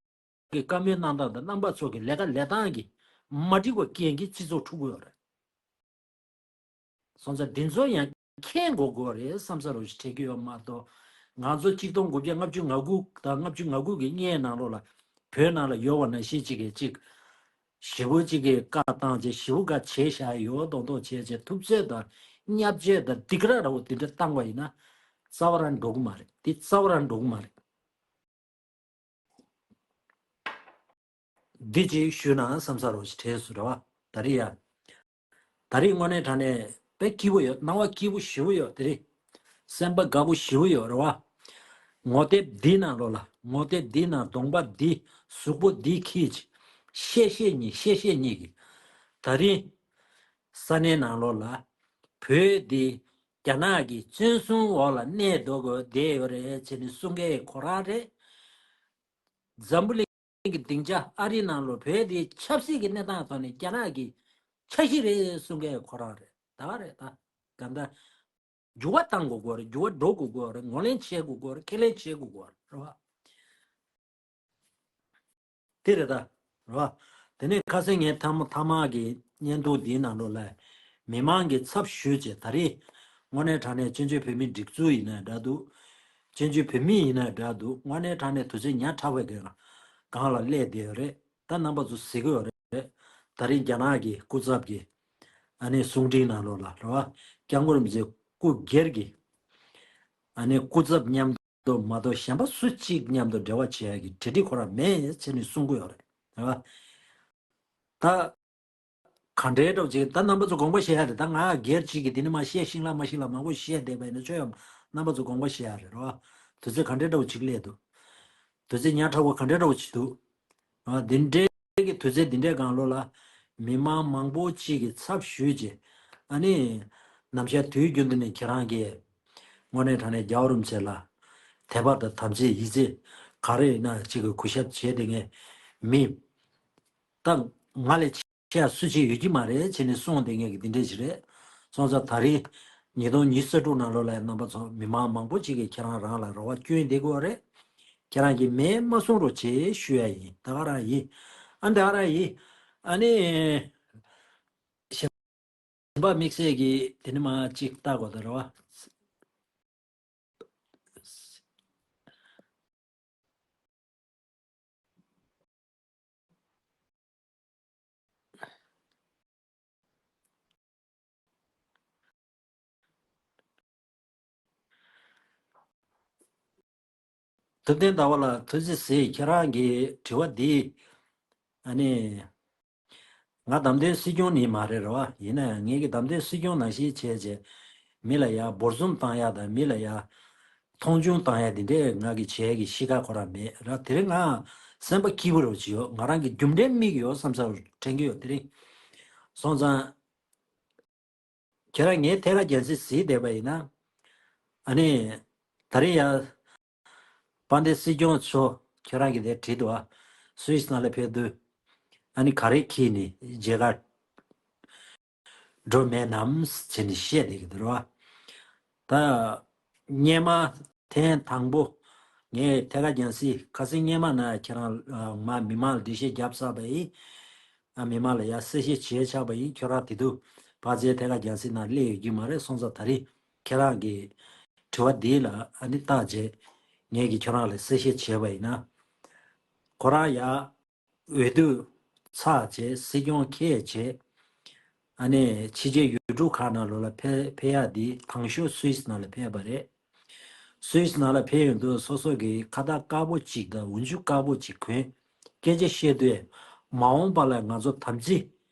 གི་བཀའ་མོལ་གནང་སྟངས་དང་རྣམ་པ་ཚོ་གི་ལས་ཀ་ལས་སྟངས་ཀྱིས་མ་འགྲིག་པ་རྐྱེན་གྱིས་སྤྱི་ཚོགས་འཁྲུག་གི་ཡོད་རེད། སོང་ཙང་འདི་ཚོ་ཡང་མཁྱེན་དགོས་དགོས་རེད་བསམ་ས་རུ་ཞིག་དྲན་གྱི་ཡོད་མ་གཏོགས། ང་ཚོ་གཅིག་སྟོང་དགུ་བརྒྱ་ལྔ་བཅུ་ང་དགུ་དང་ལྔ་བཅུ་ང་དགུ་གི་སྔའི་ནང་ལོགས་ལ་བོད་ནང་ལ་ཡོད་པ་ནང་བཞིན་གཅིག་གིས་གཅིག་ཞེ་པོ་གཅིག་གིས་བཀའ་བཏང་བྱས་ཞེ་པོ་བཀའ་བྱས་བཞག་ཡོད་མདོག་མདོག་བྱས་བྱས་ཐུབ་ཚོད་དང་བརྙས་བཅོས་དང་སྡིགས་ར་འདྲ་བོ་དེ་འདྲ་བཏང་བ་ཡིན་ན་རྩ་བ་རང་འགྲོ་གི་མ་རེད། དེ་རྩ་བ་རང་འགྲོ་གི་མ་རེད། འདི་ཅིག་ཞུས་ན་བསམ་ས་རོ་ཞིག་དྲན་སོང་རེད་བ། ད་རེས་ཡ། ད་རེས་དངོས་གནས་དྲང་གནས་དཔེ་སྐྱིད་པོ་ཡོད། སྣང་བ་སྐྱིད་པོ་ཞེ་པོ་ཡོད་དེ་རེད། སེམས་པ་དགའ་པོ་ཞེ་པོ་ཡོད་རེད་བ། ངོ་དེབ་འདི་ནང་ལོགས་ལ་ངོ་དེབ་འདི་ནང་གདོང་པ་འདི་གཟུགས་པོ་འདི་ཁྱེར་བྱས་བཤད་བཤད་གཉིས་བཤད་བཤད་གཉིས་ཀྱིས་ད་རེས་ས་གནས་ནང་ལོགས་ལ་བོད་འདི་རྒྱ་ནག་གི་བཙོན་སྲུང་འོག་ལ་གནས་འགྲོ་དགོས་བསྡད་ཡོད་རེད་ཟེར་ནས་གསུང་མཁན་ཁོ་རང་རེད། འཛམ་བུ་གླིང་གི་སྡིངས་ཆ་ཨ་རི་ནང་ལོགས་བོད་དེ་ཆབ་སྲིད་ཀྱི་གནས་སྟངས་ཐོག་ནས་རྒྱ་ནག་གི་འཆར་གཞི་རེད་གསུང་མཁན་ཁོ་རང་རེད། ད་རེད་ད། ག་འདྲ། འགྱུར་བ་གཏང་དགོས་དགོས་རེད། འགྱུར་བ་འགྲོ་དགོས་དགོས་རེད། ངོས་ལེན་བྱེད་དགོས་དགོས་རེད། ཁས་ལེན་བྱེད་དགོས་དགོས་རེད་བ། དེ་རེད་ད། རེད་བ། དེ་ནས་ཁ་སང་ངས་ཐ་མ་ཐ་མག་གི་བརྙན་ཐུང་འདིའི་ནང་ལོགས་ལ་མི་མང་གི་ཚབ་ཞུས་བྱས་ད་རེས་དངོས་གནས་དྲང་གནས་བཙན་བྱོལ་བོད་མིའི་སྒྲིག་འཛུགས་ཡིན་ན་འདྲ་འདུག་བཙན་བྱོལ་བོད་མི་ཡིན་ན་འདྲ་འདུག་དངོས་གནས་དྲང་གནས་དུས་ཚོད་ཉག་ཕྲ་བའི་སྒང་ལ་སླེབས་བསྡད་ཡོད་རེད། ད་རྣམ་པ་ཚོ་གཟིགས་ཀྱི་ཡོད་རེད། ད་རེས་རྒྱ་ནག་གི་སྐུ་ཚབ་ཀྱི་ཨ་ནི་གསུང་འཕྲིན་ནང་ལོགས་ལ་རེད་བ། སྐྱབས་མགོན་རིན་པོ་ཆེ་སྐུ་སྒེར་གྱི་ཨ་ནི་སྐུ་ཚབ་མཉམ་དུ་མ་གཏོགས་གཞན་པ་སུ་གཅིག་མཉམ་དུ་འབྲེལ་བ་བྱེད་ཡ་གི་གྲ་སྒྲིག་ཁོ་རང་མེད་ཟེར་ནས་གསུང་གི་ཡོད་རེད། རེད་བ། ད་ག་འདྲའི་འདྲ་བོ་ཅིག་ད་རྣམ་པ་ཚོ་དགོངས་པ་བཞེས་ཡ་རེད། ད་ང་སྒེར་གཅིག་གིས་དེ་ནི་མ་བཤད་ཤིང་ལ་མ་ཤིང་ལ་མང་པོ་བཤད་བསྡད་པ་ཡིན་ན་ཆོ་ཡང་རྣམ་པ་ཚོ་དགོངས་པ་བཞེས་ཡ་རེད་རོ། དུས་ཚོད་ག་འདྲའི་འདྲ་བོ་ཅིག་སླེབས་འདུག་དུས་ཚོད་ཉག་ཕྲ་བོ་ག་འདྲའི་འདྲ་བོ་ཅིག་འདུག་འདི་འདྲའི་གི་དུས་ཚོད་འདི་འདྲའི་སྒང་ལོགས་ལ་མི་མང་མང་པོ་ཅིག་གི་ཚབ་ཞུས་རྗེས་ཨ་ནི་ནམ་ཞག་དུས་རྒྱུན་དུ་ནས་ཁྱེད་རང་གིས་དངོས་གནས་དྲང་གནས་རྒྱལ་བ་རིན་པོ་ཆེ་ལ་དད་པ་དང་དམ་ཚིག་ཡིད་ཆེས་ག་རེ་ཡིན་ན་ཅིག་གི་གུས་ཞབས་བྱས་ཏེ་ངས་མི། ད་ང་ལས་ཆེ་ཡ་སུ་ཅིག་ཡོད་ཀྱི་མ་རེད་བྱས་ནས་གསུངས་བསྡད་མཁན་གྱི་འདི་འདྲས་ཞིག་རེད། སོང་ཙང་ད་རེས་ཉིས་སྟོང་ཉི་ཤུ་རྩ་དྲུག་ནང་ལོགས་ལ་རྣམ་པ་ཚོ་མི་མང་མང་པོ་ཅིག་གིས་ཁྱེད་རང་རང་ལ་རེ་བ་བསྐྱོན་བསྡད་དགོས་རེད། ཁྱེད་རང་གིས་མེད་མ་གསུང་རོགས་བྱེད་ཞུ་ཡ་ཡིན། ད་ག་རང་ཡིན། ཨ་ད་ག་རང་ཡིན། ཨ་ནི་གཞན་པ་དམིགས་བསལ་གྱིས་དེ་ནི་མ་ཅིག་ལྟ་དགོས་ད་རེད་བ། ཐུབ་བསྟན་ཟླ་བ་ལགས་ཐུགས་རྗེ་གཟིགས། ཁྱེད་རང་གི་དྲི་བ་འདི་ཨ་ནི། ང་བདམས་ཐོན་སྲིད་སྐྱོང་ནི་མ་རེད་རེད་བ། ཡིན་ན་ཡང་ངེད་ཀྱི་བདམས་ཐོན་སྲིད་སྐྱོང་ནང་བཞིན་བྱས་བྱས་མི་ལ་ཡ་འབོར་འཛོམས་བཏང་ཡ་དང་མི་ལ་ཡ་མཐོང་ཆུང་བཏང་ཡ་དེ་འདྲས་ང་གི་བྱས་ཀྱི་གཤིས་ཀ་ཁོ་རང་མེད་ར། དེ་རིང་ང་སེམས་པ་སྐྱིད་པོ་རུ་བྱས་ཡོད། ང་རང་གི་རྒྱུ་འབྲས་དམིགས་ཡོད་བསམ་ས་དྲན་གྱི་ཡོད། དེ་རིང་སོང་ཙང་། ཁྱེད་རང་ངའི་ཐད་ཀར་རྒྱལ་སྲིད་གཟིགས་བསྡད་པ་ཡིན་ན། ཨ་ནི། ད་རེས་ཡ། དཔལ་ལྡན་སྲིད་སྐྱོང་མཆོག་ཁྱེད་རང་གི་དེ་བྲིས་འདུག་ཨ། སུད་སི་ནང་ལ་ཕེབས་དུས། ཨ་ནི་ག་རེ་ཁྱེར་ནས་མཇལ་ཁ་འགྲོ་མེད་ནམ་བྱས་ནས་བཤད་བསྡད་ཀྱི་འདུག་ར། ད། སྔས་མ་ཐེངས་དང་པོ། ངས་ཐད་ཀར་རྒྱལ་སྲིད་ཁ་སང་སྔས་མ་ན་ཁྱེད་རང་མ་མི་མང་ལ་འགྲེལ་བཤད་བརྒྱབ་ཚར་བ་ཡིན། ཨ་མི་མང་ལ་ཡ་གསལ་བཤད་བྱས་ཆགས་པ་ཡིན། ཁྱོད་རང་དེ་དུས་བར་ཆད་ཐད་ཀར་རྒྱལ་སྲིད་ནང་སླེབས་ཡོད་ཀྱི་མ་རེད། སོང་ཙང་ད་རེས་ཁྱེད་རང་གི་དྲི་བ་འདི་ལ་ཨ་ནི་བརྟག་བྱས་ངས་ཀྱིས་ཁྱོད་རང་ལ་གསལ་བཤད་བྱས་པ་ཡིན་ན། ཁོ་རང་ཡ། འོས་བསྡུ་ཚར་བྱས་སྲིད་སྐྱོང་འཁེལ་བྱས། ཨ་ནི་ཕྱི་རྒྱལ་ཡུལ་གྲུ་ཁག་ནང་ལོགས་ལ་ཕེ་ཕེབས་ཡག་འདི་དང་ཤོས་སུད་སི་ནང་ལ་ཕེབས་པ་རེད། སུད་སི་ནང་ལ་ཕེབས་ཡོང་དུས་སོ་སོ་གི་ཁ་བརྡ་དཀར་པོ་གཅིག་དང་འོན་ཆུ་དཀར་པོ་གཅིག་གོན། སྐད་ཆ་བཤད་དུས་མ་འོངས་པ་ལ་ང་ཚོ་དམ་ཚིག་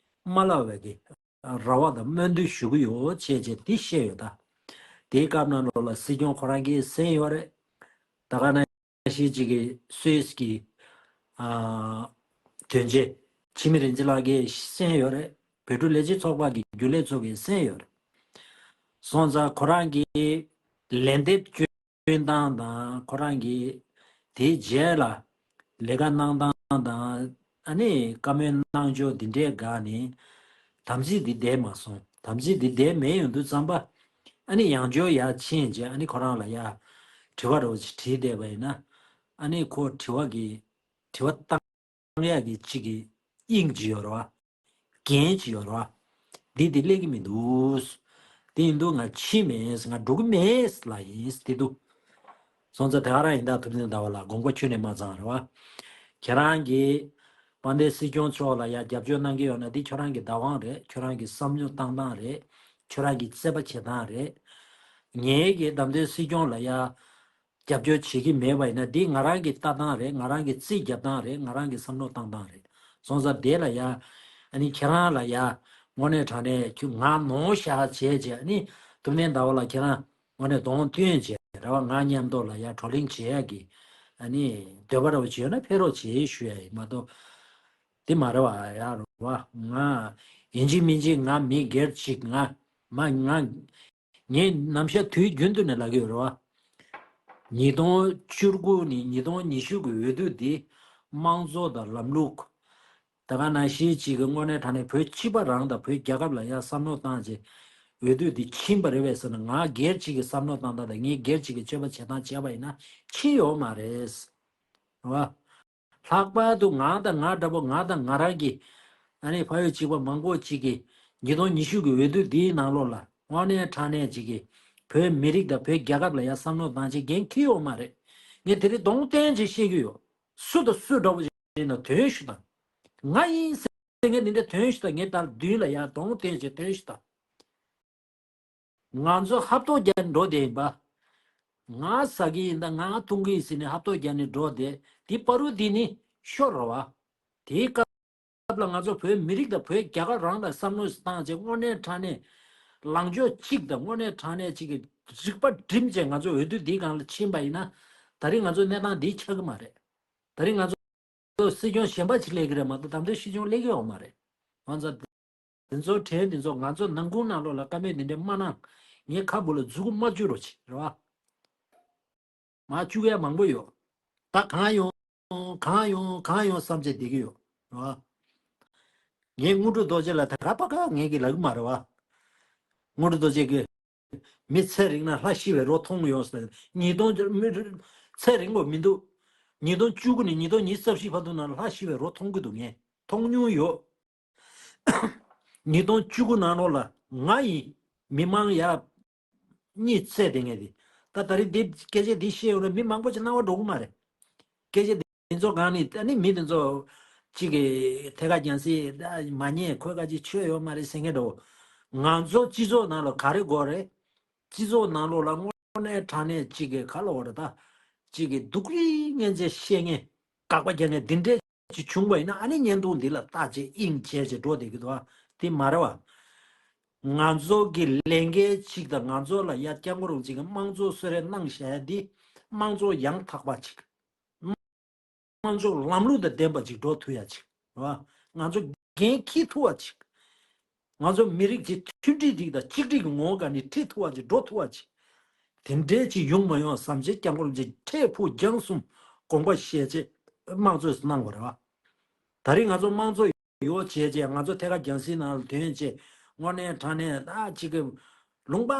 མ་བརླག་པའི་གི་རེ་བ་དང་སྨོན་འདུན་ཞུ་གི་ཡོད་ཅེས་བྱས་འདི་བཤད་ཡོད་ད། དེའི་སྐབས་ནང་ལོགས་ལ་སྲིད་སྐྱོང་ཁོ་རང་གིས་གསན་ཡོད་རེད། ད་ག་ནང་བཞིན་གཅིག་གི་སུད་སི་གི་ཨ་དོན་གཅོད་འཆི་མེད་རིག་འཛིན་ལགས་ཀྱིས་གསན་ཡོད་རེད། བོད་ཕྲུག་ལས་བྱེད་ཚོགས་པ་གི་རྒྱུན་ལས་ཚོ་གིས་གསན་ཡོད་རེད། སོང་ཙང་ཁོ་རང་གི་ལན་འདེབས་སྐྱོན་སྟངས་དང་ཁོ་རང་གི་དེའི་རྗེས་ལ་ལས་ཀ་གནང་སྟངས་དང་ཨ་ནི་བཀའ་མོལ་གནང་ཕྱོགས་འདི་འདྲའི་སྒང་ནས་དམ་ཚིག་འདི་བསྡད་མ་སོང་། དམ་ཚིག་འདི་བསྡད་མེད་ཡོང་དུས་ཙམ་པ་ཨ་ནི་ཡང་བསྐྱར་ཡར་ཕྱིན་རྗེས་ཨ་ནི་ཁོ་རང་ལ་ཡ་དྲི་བ་རོ་ཅིག་དྲིས་བསྡད་པ་ཡིན་ན་ཨ་ནི་ཁོ་དྲི་བ་གི་དྲི་བ་བཏང་ཡག་གི་གཅིག་གི་དབྱིངས་ཅིག་ཡོད་རེད་བ། འགན་ཅིག་ཡོད་རེད་བ། འདི་འདི་སླེབས་ཀྱི་མི་འདུག་དེ་ཡིན་དུས་ང་ཕྱིན་མེད། ང་འགྲོ་གི་མེད་ལབ་ཡིན་དེ་དུས། སོང་ཙང་དེ་ག་རང་ཡིན་ད། ཐུབ་བསྟན་ཟླ་བ་ལགས་དགོངས་པ་ཁྱོན་ནས་མ་ཚང་རེད་བ། ཁྱེད་རང་གིས་དཔལ་ལྡན་སྲིད་སྐྱོང་མཆོག་ལ་ཡ་རྒྱབ་སྐྱོར་གནང་གི་ཡོད་ན་འདི་ཁྱོད་རང་གི་བདག་དབང་རེད། ཁྱོད་རང་གི་བསམ་བློ་བཏང་སྟངས་རེད། ཁྱོད་རང་གི་རྩོད་པ་བྱེད་སྟངས་རེད། ངས་གི་བདམས་ཐོན་སྲིད་སྐྱོང་ལ་ཡ་རྒྱབ་སྐྱོར་བྱེད་ཀྱི་མེད་པ་ཡིན་ན་འདི་ང་རང་གི་ལྟ་སྟངས་རེད། ང་རང་གི་རྩིས་རྒྱབ་སྟངས་རེད། ང་རང་གི་བསམ་བློ་བཏང་སྟངས་རེད། སོང་ཙང་དེ་ལ་ཡ་ཨ་ནི་ཁྱེད་རང་ལ་ཡ་དངོས་གནས་དྲང་གནས་ཁྱོད་ང་ནོར་བཞག་བྱས་བྱས་ཨ་ནི་ཐུབ་བསྟན་ཟླ་བ་ལགས་ཁྱེད་རང་དངོས་གནས་གདོང་སྟོན་བྱས་རེད་བ། ང་མཉམ་དུ་ལ་ཡ་བགྲོ་གླེང་བྱེད་ཡ་གི་ཨ་ནི་འདོད་པ་རེ་བ་བྱས་ཡོད་ན་ཕེབས་རོགས་བྱེད་ཞུ་ཡ་ཡིན་མ་གཏོགས། དེ་མ་རེད་བ། ཡ་རེད་བ། ང་ཡིན་གཅིག་མིན་གཅིག་ང་མི་སྒེར་གཅིག་ང་མ་ང་ངས་ནམ་ཞག་དུས་རྒྱུན་དུ་ནས་ལབ་ཀྱི་ཡོད་རེད་བ། ཉིས་སྟོང་བཅུ་དགུ་ནས་ཉིས་སྟོང་ཉི་ཤུ་གི་འོས་བསྡུ་འདི་དམངས་གཙོ་དང་ལམ་ལུགས། ད་ག་ནང་བཞིན་གཅིག་གི་དངོས་གནས་དྲང་གནས་བོད་སྤྱི་པ་རང་དང་བོད་རྒྱལ་ཁབ་ལ་ཡ་བསམ་བློ་བཏང་བྱས་འོས་བསྡུ་འདི་ཕྱིན་པ་རེད་བས་ཟེར་ན། ང་སྒེར་གཅིག་གི་བསམ་བློ་བཏང་སྟངས་དང་ངས་སྒེར་གཅིག་གི་སྤྱོད་པ་བྱེད་སྟངས་བྱས་པ་ཡིན་ན་ཕྱིན་ཡོད་མ་རེད། རེད་བ། ལྷག་པར་དུ་ང་དང་ང་འདྲ་པོ་ང་དང་ང་རང་གི་ཨ་ནི་ཕ་ཡུལ་གཅིག་པ་མང་པོ་གཅིག་གིས་ཉིས་སྟོང་ཉི་ཤུ་གི་འོས་བསྡུ་འདིའི་ནང་ལོགས་ལ་དངོས་གནས་དྲང་གནས་གཅིག་གིས་བོད་མི་རིགས་དང་བོད་རྒྱལ་ཁབ་ལ་ཡ་བསམ་བློ་བཏང་བྱས་འགན་འཁྱེར་ཡོད་མ་རེད། ངས་དེ་རིང་གདོང་བསྟན་བྱས་བཤད་ཀྱི་ཡོད། སུ་དང་སུ་འདྲ་པོ་ཞིག་ཡིན་ན་དོན་ཞུ་དང་། ང་ཡིན་ཟེར་མཁན་འདི་འདྲ་དོན་ཞུ་དང་། ངས་ད་མདུན་ལ་ཡ་གདོང་བསྟན་བྱས་དོན་ཞུ་དང་། ང་ཚོ་ཧབ་ཐོག་རྒྱག་ནས་འགྲོ་བསྡད་ཡིན་པ། ང་ཟ་གི་ཡིན་ད་ང་འཐུང་གི་ཡིན་ཟེར་ནས་ཧབ་ཐོག་རྒྱག་ནས་འགྲོ་བསྡད་དེ་བར་དུ་འདི་ནི་ཤོར་རེད་བ། དེའི་སྐབས་ལ་ང་ཚོ་བོད་མི་རིགས་དང་བོད་རྒྱལ་ཁབ་རང་ལ་བསམ་བློ་བཏང་བྱས་དངོས་གནས་དྲང་གནས་ལངས་ཕྱོགས་གཅིག་དང་དངོས་གནས་དྲང་གནས་གཅིག་གི་རིག་པ་བསྒྲིམས་བྱས་ང་ཚོ་འོས་བསྡུ་འདིའི་སྒང་ལ་ཕྱིན་པ་ཡིན་ན། ད་རིང་ང་ཚོ་གནས་སྟངས་འདི་ཆགས་ཀྱི་མ་རེད། ད་རིང་ང་ཚོ་སྲིད་སྐྱོང་གཞན་པ་ཅིག་སླེབས་ཀྱི་རེད་མ་གཏོགས་བདམས་ཐོན་སྲིད་སྐྱོང་སླེབས་ཀྱི་ཡོད་མ་རེད། ང་ཚོ་དེ་ཚོ་གྲས་འདི་ཚོ་ང་ཚོ་ནང་ཁུལ་ནང་ལོགས་ལ་བཀའ་མོལ་འདི་འདྲ་མ་གནང་། ངའི་ཁ་འབུ་ལ་མཛུ་གུ་མ་བཅུག་རོགས་བྱེད་རེད་བ། མ་བཅུག་ཡ་མང་པོ་ཡོད། ད་གང་ཡོང་གང་ཡོང་གང་ཡོང་བསམ་བྱས་བསྡད་ཀྱི་ཡོད་རེད་བ། ངས་དངོས་གྲུབ་རྡོ་རྗེ་ལ་ད་ག་པ་ག་ངས་ཀྱི་ལབ་ཀྱི་མ་རེད་བ། དངོས་གྲུབ་རྡོ་རྗེ་གིས། མི་ཚེ་རིང་ན་ལྷ་ཤི་བའི་རོ་མཐོང་ཡོང་ཟེར། ཉིས་སྟོང་མི་ཚེ་རིང་པོ་མི་འདུག་ཉིས་སྟོང་བཅུ་དགུ་ནས་ཉིས་སྟོང་ཉི་ཤུ་རྩ་བཞི་བར་དུ་ན་ལྷ་ཤི་བའི་རོ་མཐོང་གི་འདུག་ངས་མཐོང་མྱོང་ཡོད། ཉིས་སྟོང་བཅུ་དགུ་ནང་ལོགས་ལ་ང་ཡིན། མི་མང་ཡ་གཉིས་བཙལ་བསྡད་མཁན་དེ། ད་ད་རེས་འདི་སྐད་ཆ་འདི་བཤད་ཡོང་ན་མི་མང་པོ་ཅིག་སྣང་བ་འགྲོ་གི་མ་རེད། སྐད་ཆ་འདི་ཚོ་གང་ནི་ཨ་ནི་མི་དེ་ཚོ་གཅིག་གིས་ཐད་ཀར་རྒྱང་སྲིང་མ་ཉན། ཁོས་ག་ཅིག་ཆོད་ཡོད་མ་རེད་ཟེར་མཁན་འདྲ་བོ། ང་ཚོ་སྤྱི་ཚོགས་ནང་ལ་ག་རེ་དགོས་རེད། སྤྱི་ཚོགས་ནང་ལོགས་ལ་དངོས་གནས་དྲང་གནས་གཅིག་གིས་ག་ལ་འོ་རེད་ད། གཅིག་གིས་སྡུག་རུས་ངན་ཚད་བཤད་མཁན། དགག་པ་རྒྱག་མཁན་འདི་འདྲས་ཅིག་བྱུང་བ་ཡིན་ན་ཨ་ནི་བརྙན་ཐུང་འདི་ལ་བལྟས་བྱས་དབྱིངས་བྱས་བྱས་འགྲོ་བསྡད་ཀྱི་འདུག་ཨ། དེ་མ་རེད་བ། ང་ཚོ་གི་ལས་འགན་གཅིག་དང་ང་ཚོ་ལ་ཡ་སྐྱབས་མགོན་རིན་པོ་ཆེ་གི་དམངས་གཙོ་གསོལ་རས་གནང་བཞག་ཡ་འདི་དམངས་གཙོ་ཡང་དག་པ་ཅིག་དམངས་གཙོ་ལམ་ལུགས་དང་ལྡན་པ་ཅིག་འགྲོ་ཐུབ་ཡ་ཅིག་རེད་བ། ང་ཚོ་འགན་འཁྱེར་ཐུབ་པ་ཅིག་ང་ཚོ་མི་རིགས་ཀྱི་མཐུན་སྒྲིལ་རིགས་དང་གཅིག་སྒྲིལ་གྱི་ངོ་བོ་ག་ནས་ཁྲིད་ཐུབ་པ་ཅིག་འགྲོ་ཐུབ་པ་ཅིག་དེ་འདྲའི་ཅིག་ཡོང་མ་ཡོང་བསམ་བྱས་སྐྱབས་མགོན་རིན་པོ་ཆེ་འཕྲལ་ཕུགས་རྒྱང་གསུམ་དགོངས་པ་བཞེས་བྱས་དམངས་གཙོ་གནང་བ་རེད་བ། ད་རེས་ང་ཚོ་དམངས་གཙོ་ཡོད་བྱས་བྱས་ང་ཚོ་ཐད་ཀར་རྒྱང་སྲིང་ནང་ལ་ཐོན་བྱས་དངོས་གནས་དྲང་གནས་ད་ཅིག་གི་ལུང་པ་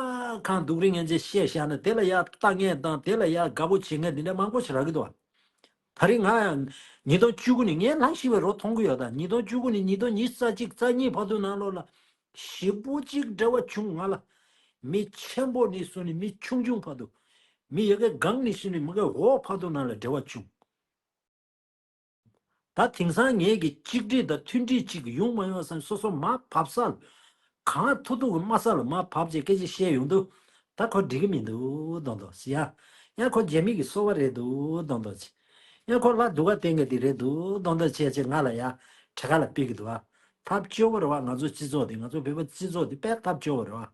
གང་སྡུག་རུས་ངན་ཅིག་བཤད་བཞག་ན་དེ་ལ་ཡ་ལྟ་མཁན་དང་དེ་ལ་ཡ་དགའ་པོ་བྱེད་མཁན་འདི་འདྲ་མང་པོ་ཞིག་རག་གི་འདུག་བ། ད་རེས་ང་ཡང་ཉིས་སྟོང་བཅུ་དགུ་ནས་ངས་ལྷ་ཤི་བའི་རོ་མཐོང་གི་ཡོད། ད་ཉིས་སྟོང་བཅུ་དགུ་ནས་ཉིས་སྟོང་ཉི་ཤུ་རྩ་གཅིག་རྩ་གཉིས་བར་དུ་ནང་ལོགས་ལ་ཞེ་པོ་ཅིག་འབྲེལ་བ་བྱུང་། ང་ལ་མི་ཆེན་པོ་ནས་བཟུང་ནས་མི་ཆུང་ཆུང་བར་དུ། མི་ཡ་གི་སྒང་ནས་བཟུང་ནས་མི་གི་འོག་བར་དུ་ནང་ལ་འབྲེལ་བ་བྱུང་། ད་དེང་སང་ངེད་ཀྱི་གཅིག་སྒྲིལ་དང་མཐུན་སྒྲིལ་ཅིག་ཡོང་མ་ཡོང་བསམ་སོ་སོ་མར་བབས་ས་ལ། གང་ཐུབ་ཐུབ་ཀྱི་དམའ་ས་ལ་མར་བབས་བྱས་སྐད་ཆ་བཤད་ཡོང་དུས། ད་ཁོ་འགྲིག་གི་མི་འདུག་མདོག་མདོག་ཟེར་ཡ། ཡང་ཁོ་རྒྱ་མི་གི་སོ་པ་རེད་འདུག་མདོག་མདོག་ཅིག་ཡང་ཁོ་ལྷ་སྡུག་ག་བསྟེན་མཁན་དེ་རེད་འདུག་མདོག་མདོག་བྱས་བྱས་ང་ལ་ཡ་གྲལ་ཁ་ལ་ཕུད་ཀྱི་འདུག་བ། ཐབས་སྐྱོ་བོ་རེད་བ། ང་ཚོ་སྤྱི་ཚོགས་དེ་ང་ཚོ་བོད་པ་སྤྱི་ཚོགས་དེ་དཔེ་ཐབས་སྐྱོ་བོ་རེད་བ།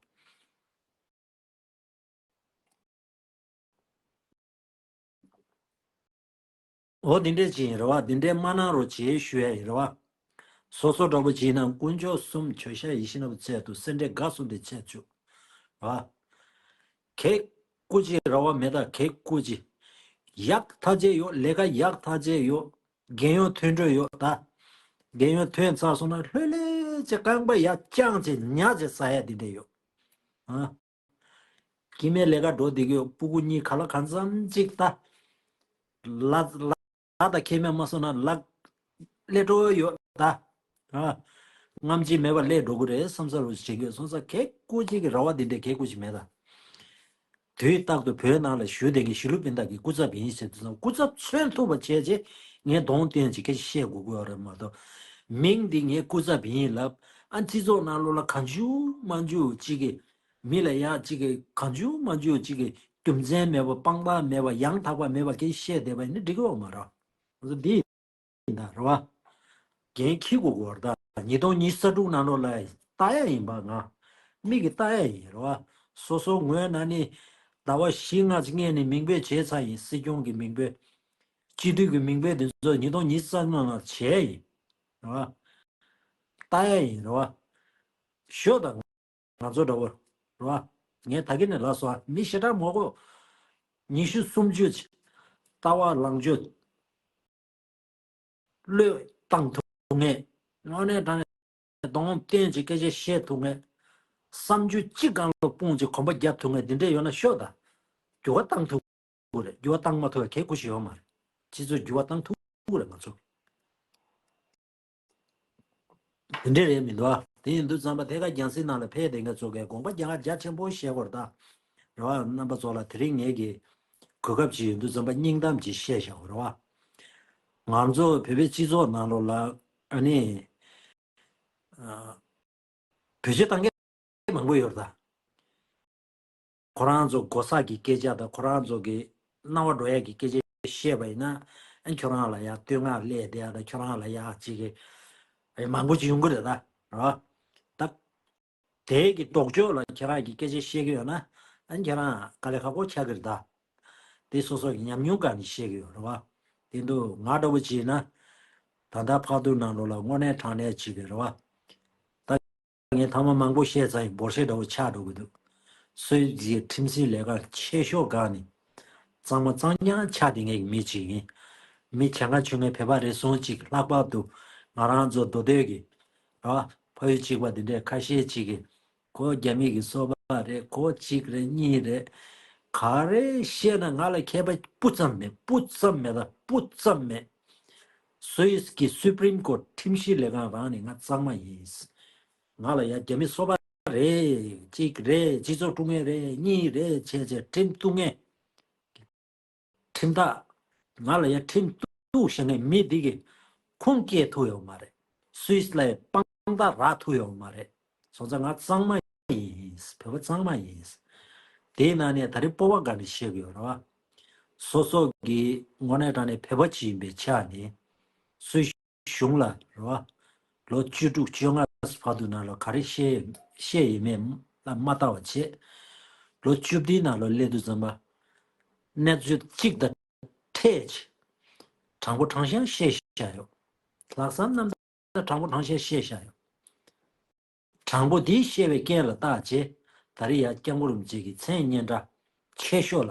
འོ་འདི་འདྲས་ཅིག་ཡིན་རེད་བ། འདི་འདྲས་མ་གནང་རོགས་བྱེད་ཞུ་ཡ་ཡིན་རེད་བ། སོ་སོ་འདྲ་པོ་ཅིག་ཡིན་ན་དཀོན་མཆོག་གསུམ་མཆོད་བཤམས་ཡིད་བཞིན་ནོར་བུ་རྩལ་དུ་སེ་འབྲས་དགའ་གསུམ་དེ་ཆེ་བཅུག་རེད་བ། གེགས་སྐུ་ཅི་རེད་བ། མེད་ད་གེགས་སྐུ་ཅི། ཡག་ཐག་ཆད་ཡོད། ལས་ཀ་ཡག་ཐག་ཆད་ཡོད། རྒན་ཡོལ་ཐོན་འགྲོ་ཡོད་ད། རྒན་ཡོལ་ཐོན་ཚར་སོང་ན་ལྷོད་ལྷོད་ཅིག་རྐང་པ་ཡར་བརྐྱངས་ཅིག་ཉལ་ཅིག་ཟ་ཡ་འདི་འདྲས་ཡོད། ཨ། སྐྱེ་དམན་ལས་ཀ་འགྲོ་བསྡད་ཀྱི་ཡོད། སྤུ་གུ་གཉིས་ག་ལ་གང་འཚམ་ཅིག་ད། ལ་ལ་ད་ཁེ་མེད་མ་སོང་ན་ལ་ལས་འགྲོ་ཡོད་ད། ཨ། རྔམ་བརྗིད་མེད་པར་སླེབས་འགྲོ་གི་རེད་བསམ་ས་རུ་བྱེད་དགོས་སོང་ཙང་གལ་ཀུ་ཅིག་གི་ར་བ་འདི་འདྲའི་གལ་ཀུ་ཅིག་མེད་ད། དུས་རྟག་ཏུ་བོད་ནང་ལ་བཞུགས་བསྡད་མཁན་ཞི་ལུ་པིན་ཏ་གི་སྐུ་ཚབ་ཡིན་ཟེར་དུས་ཙམ་སྐུ་ཚབ་མཚོན་ཐུབ་པ་བྱས་རྗེས་ངས་གདོང་བསྟན་ཅིག་སྐད་ཆ་བཤད་དགོས་ཀྱི་ཡོད་རེད་མ་གཏོགས། མིང་འདི་ངའི་སྐུ་ཚབ་ཡིན་ལབ། ཨ་སྤྱི་ཚོགས་ནང་ལོགས་ལ་གང་བྱུང་མང་བྱུང་ཅིག་གི་མི་ལ་ཡ་ཅིག་གི་གང་བྱུང་མང་བྱུང་ཅིག་གི་རྒྱུ་མཚན་མེད་པ་དཔང་རྟགས་མེད་པ་ཡང་དག་པ་མེད་པ་སྐད་ཆ་བཤད་བསྡད་པ་ཡིན་ན་འགྲིག་གི་ཡོད་མ་རེད། འདི་ཡིན་ད་རེད་བ། འགན་འཁྱེར་དགོས་ཀྱི་ཡོད་རེད་ད། ཉིས་སྟོང་ཉི་ཤུ་རྩ་དྲུག་ནང་ལོགས་ལ་ལྟ་ཡ་ཡིན་པ་ང་། མིག་གིས་ལྟ་ཡ་ཡིན་རེད་བ། སོ་སོ་ངོས་ནས་ནི་ཟླ་བ་བཞི་ལྔ་ཅིག་སྔོན་ནས་མིང་འབོད་བྱས་ཚར་ཡིན། སྲིད་སྐྱོང་གི་མིང་འབོད། སྤྱི་འཐུས་ཀྱི་མིང་འབོད་དེ་ཚོ་ཉིས་སྟོང་ཉི་ཤུ་རྩ་དྲུག་ནང་ལ་བྱས་ཡིན། རེད་བ། ལྟ་ཡ་ཡིན་རེད་བ། ཤོད་ད། ང་ཚོ་འདྲ་བོ། རེད་བ། ངས་ད་གིན་ནས་ལབ་སོང་། མི་ཞེ་དྲག་མང་པོ། ཉི་ཤུ་སུམ་ཅུ་ཅིག་ལྟ་བ་ལངས་ཕྱོགས། བློས་བཏང་ཐུབ་མཁན། དངོས་གནས་དྲང་གནས་གདོང་བསྟན་གྱི་སྐད་ཆ་བཤད་ཐུབ་མཁན། བསམ་རྒྱུ་གཅིག་སྒང་ལ་སྤུངས་ཀྱི་གོམ་པ་རྒྱབ་ཐུབ་མཁན་འདི་འདྲས་ཡོད་ན་ཤོད་ད། འགྱུར་བ་བཏང་ཐུབ་ཀྱི་རེད། འགྱུར་བ་བཏང་མ་ཐུབ་པའི་གལ་ཁུ་ཞིག་ཡོད་མ་རེད། སྤྱི་ཚོགས་འགྱུར་བ་བཏང་ཐུབ་ཀྱི་རེད་ང་ཚོ། དེ་འདྲས་རེད་མི་འདུག་ཨ། དེ་ཡིན་དུས་ཙམ་པ་ཐད་ཀར་རྒྱང་སྲིང་ནང་ལ་ཕེབས་བསྡད་མཁན་ཚོ་གིས་དགོངས་པ་རྒྱ་གར་རྒྱ་ཆེན་པོ་བཞེས་དགོས་རེད་ད། རེད་བ། རྣམ་པ་ཚོ་ལ་དེ་རིང་ངེད་ཀྱི་གོ་སྐབས་ཅིག་ཡོང་དུས་ཙམ་པ་སྙིང་གཏམ་ཅིག་བཤད་བཞག་རེད་བ། ང་ཚོ་བོད་པའི་སྤྱི་ཚོགས་ནང་ལོགས་ལ་ཨ་ནི། ཨ། བེད་སྤྱོད་བཏང་མཁན་མང་པོ་ཡོད་རེད་ད། ཁོ་རང་ཚོ་གོ་ས་གི་སྐད་ཆ་དང་ཁོ་རང་ཚོ་གི་སྣང་བ་འགྲོ་ཡ་གི་སྐད་ཆ་བཤད་པ་ཡིན་ན། ཨ་ཁྱོད་རང་ལ་ཡ་བསྟོད་བསྔགས་སླེབས་བསྡད་ཡ་དང་ཁྱོད་རང་ལ་ཡ་ཅིག་གི་ཨ་མང་པོ་ཅིག་ཡོང་གི་རེད་ད། རེད་བ། ད། དེ་གི་ལྡོག་ཕྱོགས་ལ་ཁྱེད་རང་གིས་སྐད་ཆ་བཤད་ཀྱི་ཡོད་ན། ཨ་ཁྱེད་རང་དཀའ་ལས་ཁག་པོ་ཆགས་ཀྱི་རེད་ད། དེ་སོ་སོ་གི་ཉམས་མྱོང་སྒང་ནས་བཤད་ཀྱི་ཡོད་རེད་བ། དེ་འདུག་ང་འདྲ་བོ་བྱས་ན། ད་ལྟ་ཕག་གདུང་ནང་ལོགས་ལ་དངོས་གནས་དྲང་གནས་བྱེད་ཀྱི་རེད་བ། ད་ངས་ཐ་མ་མང་པོ་བཤད་ཚར་ཡིན། འབོར་ཆེ་འདྲ་བོ་ཆགས་འགྲོ་གི་འདུག་སུད་སི་ཁྲིམས་སྲིད་ལས་ཁང་ཆེ་ཤོས་སྒང་ནས། གཙང་མ་གཙང་རྐྱང་ཆགས་བསྡད་མཁན་གྱི་མི་གཅིག་ཡིན། མི་བྱ་ང་ཆུང་ངའི་བོད་པ་རེ་ཟུང་གཅིག་ལྷག་པར་དུ་ང་རང་ཚོ་མདོ་སྟོད་ཀྱི། ར། ཕ་ཡུལ་གཅིག་པ་འདི་འདྲའི་ཁ་ཤས་གཅིག་གིས། ཁོ་རྒྱ་མི་གི་སོ་པ་རེད། ཁོ་གཅིག་རེད་གཉིས་རེད། ག་རེ་བཤད་ན་ང་ལ་མཁས་པ་སྤུ་ཙམ་མེད། སྤུ་ཙམ་མེད་ད་སྤུ་ཙམ་མེད། སུད་སི་གི་སུ་པྲིམ་ཀོར་ཊི་ཁྲིམས་ཞིབ་ལས་ཁང་རང་ནས་ང་གཙང་མ་ཡིན། ང་ལ་ཡ་རྒྱ་མི་སོ་པ་རེད། གཅིག་རེད། སྤྱི་ཚོགས་དཀྲུག་མཁན་རེད། གཉིས་རེད་བྱས་བྱས་ཁྲིམས་གཏུག་མཁན། ཁྲིམས་ཐག་ང་ལ་ཡ་ཁྲིམས་གཏུག་བཞག་མཁན་མི་འདི་གིས་ཁུངས་སྐྱེལ་ཐུབ་ཡོད་མ་རེད། སུད་སི་ལ་ཡ་དཔང་རྟགས་རག་ཐུབ་ཡོད་མ་རེད། སོང་ཙང་ང་གཙང་མ་ཡིན། བོད་པ་གཙང་མ་ཡིན། དེའི་ནང་ནས་ད་རེས་སྤོབས་པ་དགའ་ནས་བཤད་གི་ཡོད་རེད་བ། སོ་སོ་གི་དངོས་གནས་དྲང་གནས་བོད་པ་ཅིག་ཡིན་པའི་ཆ་ནས། སུད་གཞུང་ལ་རེད་བ། ལོ་བཅུ་དྲུག་བཅོ་ལྔ་བར་དུ་ནང་ལ་ག་རེ་བཤད་བཤད་ཡིན་མེད་ལ་མ་ལྟ་བ་བྱས། ལོ་བཅུ་བདུན་ནང་ལ་སླེབས་དུས་ཙམ་པ། གནས་ཚུལ་གཅིག་དང་ཕྲད་ཅིག་དྲང་པོ་དྲང་བཞག་བཤད་བཞག་ཡོད། ལྷག་བསམ་རྣམ་དག་དྲང་པོ་དྲང་བཞག་བཤད་བཞག་ཡོད། དྲང་པོ་འདི་བཤད་པའི་རྐྱེན་ལ་བརྟག་བྱས། ད་རེས་ཡ་སྐྱབས་མགོན་རིན་པོ་ཆེ་གི་མཚན་སྙན་གྲགས་ཆེ་ཤོས་ལ།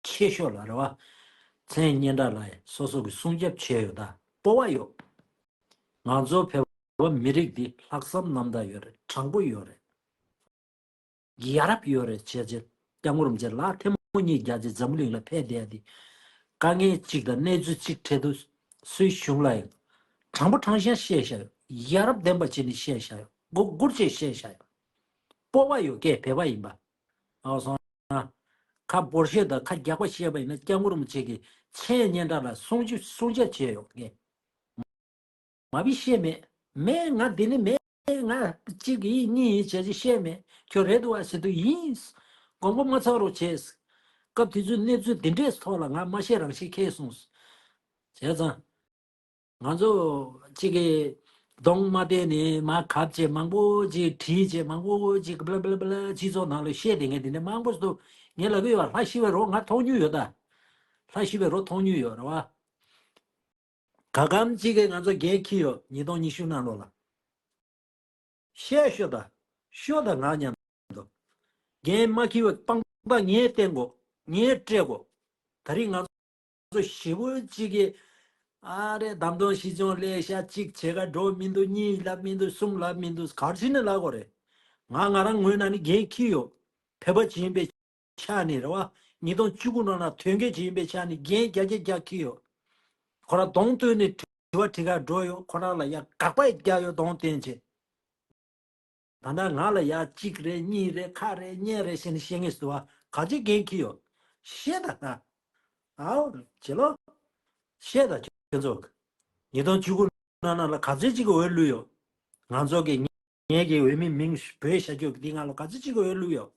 ཆེ་ཤོས་ལ་རེད་བ། མཚན་སྙན་གྲགས་ལ་སོ་སོ་གི་སྲུང་སྐྱོབ་བྱས་ཡོད་ད། སྤོབས་པ་ཡོད། ང་ཚོ་བོད་པ་མི་རིགས་འདི་ལྷག་བསམ་རྣམ་དག་ཡོད་རེད། དྲང་པོ་ཡོད་རེད། ཡ་རབས་ཡོད་རེད་བྱས་རྗེས་སྐྱབས་མགོན་རིན་པོ་ཆེ་ལ་ཐེངས་མ་གཉིས་བརྒྱབ་རྗེས་འཛམ་བུ་གླིང་ལ་ཕེབས་བསྡད་དེ། དཀའ་ངལ་གཅིག་དང་གནས་ཚུལ་གཅིག་འཕྲད་དུས་སུད་གཞུང་ལ་ཡང་དྲང་པོ་དྲང་བཞག་བཤད་བཞག་ཡོད། ཡ་རབས་ལྡན་པ་བྱས་ནས་བཤད་བཞག་ཡོད། མགོ་སྒུར་བྱས་བཤད་བཞག་ཡོད། སྤོབས་པ་ཡོད་སྐད་བོད་པ་ཡིན་པ། ཨ་སོང་ན། ཁ་འབོར་ཤེས་དང་ཁ་རྒྱག་པ་བཤད་པ་ཡིན་ན་སྐྱབས་མགོན་རིན་པོ་ཆེ་གི་མཚན་སྙན་གྲགས་ལ་སྲུང་སྐྱོབ་སྲུང་སྐྱོབ་བྱས་ཡོད་ངས། མ་བི་བཤད་མེད། མེད་ང་འདི་ནི་མེད། ང་གཅིག་ཡིན་གཉིས་ཡིན་བྱས་ཅི་བཤད་མེད། ཁྱོད་རེད་འདུག་ཨ་ཟེར་དུས་ཡིན། དགོངས་པ་མ་ཚོམ་རོགས་བྱས། སྐབས་དེ་ཚོའི་གནས་ཚུལ་འདི་འདྲས་ཐོག་ལ་ང་མ་བཤད་རང་བཤད་ཁེལ་སོང་། བྱས་ཙང་། ང་ཚོ་གཅིག་གི་གདོང་མ་བསྟན་ནས་མ་གབ་བྱས་མང་པོ་ཅིག་བྲིས་བྱས་མང་པོ་ཅིག་བླ་བླ་བླ་སྤྱི་ཚོགས་ནང་ལ་བཤད་བསྡད་མཁན་དེ་འདྲ་མང་པོ་འདུག་ངས་ལབ་ཀྱི་ཡོད་པ། ལྷ་ཤི་བའི་རོ་ང་མཐོང་མྱོང་ཡོད་ད། ལྷ་ཤི་བའི་རོ་མཐོང་མྱོང་ཡོད་རེད་བ། ག་གམ་གཅིག་གིས་ང་ཚོ་འགན་འཁྱེར་ཡོད། ཉིས་སྟོང་ཉི་ཤུ་ནང་ལོགས་ལ། བཤད་ཤོད་ད། ཤོད་ད་ང་མཉམ་དུ། འགན་མ་འཁྱེར་བའི་དཔང་རྟགས་ངས་བསྟན་དགོས། ངས་སྤྲད་དགོས། ད་རིང་ང་ཚོ་ཞེ་པོ་གཅིག་གིས། ཨ་རེ་བདམས་ཐོན་ཞི་ཆུང་ལས་ཤ་གཅིག་བྱེད་ག་འགྲོ་མི་འདུག་གཉིས་ལབ་མི་འདུག་གསུམ་ལབ་མི་འདུག་ག་རེ་བྱས་ནས་ལབ་དགོས་རེད། ང་ང་རང་ངོས་ནས་ནི་འགན་འཁྱེར་ཡོད། བོད་པ་ཅིག་ཡིན་པའི་ཆ་ནས་རེད་བ། ཉིས་སྟོང་བཅུ་དགུ་ནང་ལ་དོན་གཅོད་ཅིག་ཡིན་པའི་ཆ་ནས་འགན་བརྒྱ་ཆ་བརྒྱ་འཁྱེར་ཡོད། ཁོ་རང་གདོང་སྟོན་ནས་དྲི་བ་དྲི་གར་འགྲོ་ཡོད། ཁོ་རང་ལ་ཡ་དགག་པ་རྒྱག་ཡོད་གདོང་བསྟན་བྱས། ད་ལྟ་ང་ལ་ཡ་གཅིག་རེད་གཉིས་རེད་ཁ་རེད་གཉན་རེད་ཟེར་ནས་བཤད་ངེས་སུ་བ་ག་ཅི་འགན་འཁྱེར་ཡོད། བཤད་ད་ད། ཨའོ་བྱེད་ལོ། བཤད་ད་ཁྱོད་ཚོ། ཉིས་སྟོང་བཅུ་དགུ་ནང་ན་ལ་ག་ཚོད་ཅིག་གི་འོས་བླུགས་ཡོད། ང་ཚོ་གི་ངེད་ཀྱི་འོས་མི་མིང་བོས་བྱ་རྒྱུ་འདི་ང་ལ་ག་ཚོད་ཅིག་གི་འོས་བླུགས་ཡོད།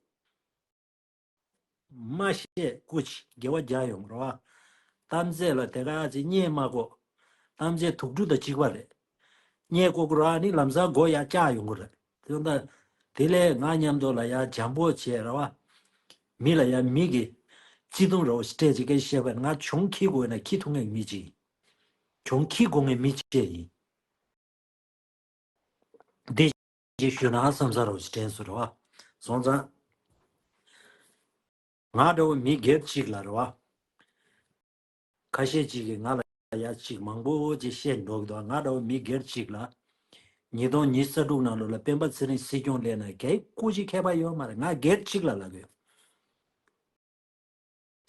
མ་བཤད་སྐུ་མཁྱེན་དགེ་བ་རྒྱག་ཡོང་རོ། གཏམ་ཚེ་ལ་དེ་ག་ཅིག་བརྙས་མ་གོ། གཏམ་ཚེ་དུག་སྦྲུལ་དང་གཅིག་པ་རེད། བརྙས་གོ་གོ་ར་ནི་ལམ་སང་མགོ་ཡ་བཀྱག་ཡོང་གི་རེད། དེ་ད། དེ་ལས་ང་མཉམ་དུ་ལ་ཡ་འཇམ་པོ་བྱས་ར་བ། མི་ལ་ཡ་མི་གི་བརྩེ་དུང་ར་བ་སྤྲད་ཅིག་སྐད་བཤད་པ་ང་གྱོང་ཁྱེར་དགོས་ན་ཁྱེར་ཐུབ་ངེས་མི་ཅིག་གྱོང་ཁྱེར་དགོས་ངེས་མི་ཅིག་ཡིན། འདི་ཅིག་ཞུ་ན་བསམ་ས་རོགས་ཞིག་དྲན་སོང་རེད་བ། སོང་ཙང་། ང་འདྲ་བོ་མི་སྒེར་གཅིག་ལ་རེད་བ། ཁ་ཤས་ཅིག་གིས་ང་ལ་ཡ་ཅིག་མང་པོ་ཅིག་བཤད་འགྲོ་གི་འདུག་ང་འདྲ་བོ་མི་སྒེར་གཅིག་ལ། ཉིས་སྟོང་ཉི་ཤུ་རྩ་དྲུག་ནང་ལོགས་ལ་སྤེན་པ་ཚེ་རིང་སྲིད་སྐྱོང་སླེབས་ན་གལ་སྐུ་ཅིག་ཁྱད་པར་ཡོད་མ་རེད། ང་སྒེར་གཅིག་ལ་ལབ་གི་ཡོད།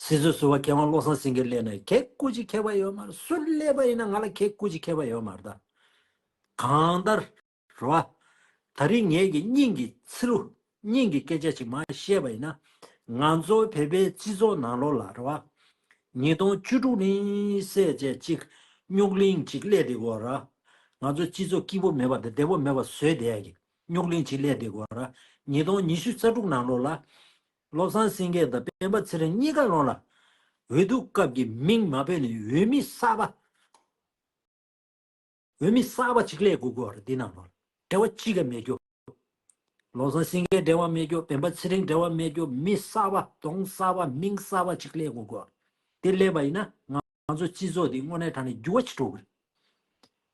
སྲིད་ཟུར་ཟུར་པ་མཁས་དབང་བློ་བཟང་སེང་གེ་སླེབས་ན་གལ་སྐུ་ཅིག་ཁྱད་པར་ཡོད་མ་རེད། སུ་སླེབས་པ་ཡིན་ན་ང་ལ་གལ་སྐུ་ཅིག་ཁྱད་པར་ཡོད་མ་རེད་ད། གང་ལྟར་རེད་བ། ད་རིང་ངེད་ཀྱི་སྙིང་གི་ཚིག་རུ་སྙིང་གི་སྐད་ཆ་ཅིག་མར་བཤད་པ་ཡིན་ན། ང་ཚོ་བོད་པའི་སྤྱི་ཚོགས་ནང་ལོགས་ལ་རེད་བ། ཉིས་སྟོང་བཅུ་དྲུག་ནས་བཤད་བྱས་ཅིག་རྙོག་གླེང་ཅིག་སླེབས་བསྡད་ཡོད་རེད། ང་ཚོ་སྤྱི་ཚོགས་སྐྱིད་པོ་མེད་པ་དང་བདེ་པོ་མེད་པ་བཟོས་བསྡད་ཡ་གི་རྙོག་གླེང་ཅིག་སླེབས་བསྡད་ཡོད་རེད། ཉིས་སྟོང་ཉི་ཤུ་རྩ་དྲུག་ནང་ལོགས་ལ། བློ་བཟང་སེང་གེ་དང་སྤེན་པ་ཚེ་རིང་གཉིས་ཀ་ལོགས་ལ། འོས་བསྡུ་སྐབས་ཀྱི་མིང་མ་བོས་ནས་འོས་མི་གསར་པ། འོས་མི་གསར་པ་ཅིག་སླེབས་དགོས་ཀྱི་ཡོད་རེད་འདི་ནང་ལོགས་ལ། འབྲེལ་བ་གཅིག་ཀྱང་མེད་རྒྱུ། བློ་བཟང་སེང་གེ་འབྲེལ་བ་མེད་རྒྱུ། སྤེན་པ་ཚེ་རིང་འབྲེལ་བ་མེད་རྒྱུ། མི་གསར་པ་གདོང་གསར་པ་མིང་གསར་པ་ཅིག་སླེབས་དགོས་ཀྱི་ཡོད་རེད། དེ་སླེབས་པ་ཡིན་ན་ང་ང་ཚོ་སྤྱི་ཚོགས་འདི་དངོས་གནས་དྲང་གནས་འགྱུར་བ་ཅིག་འགྲོ་གི་རེད།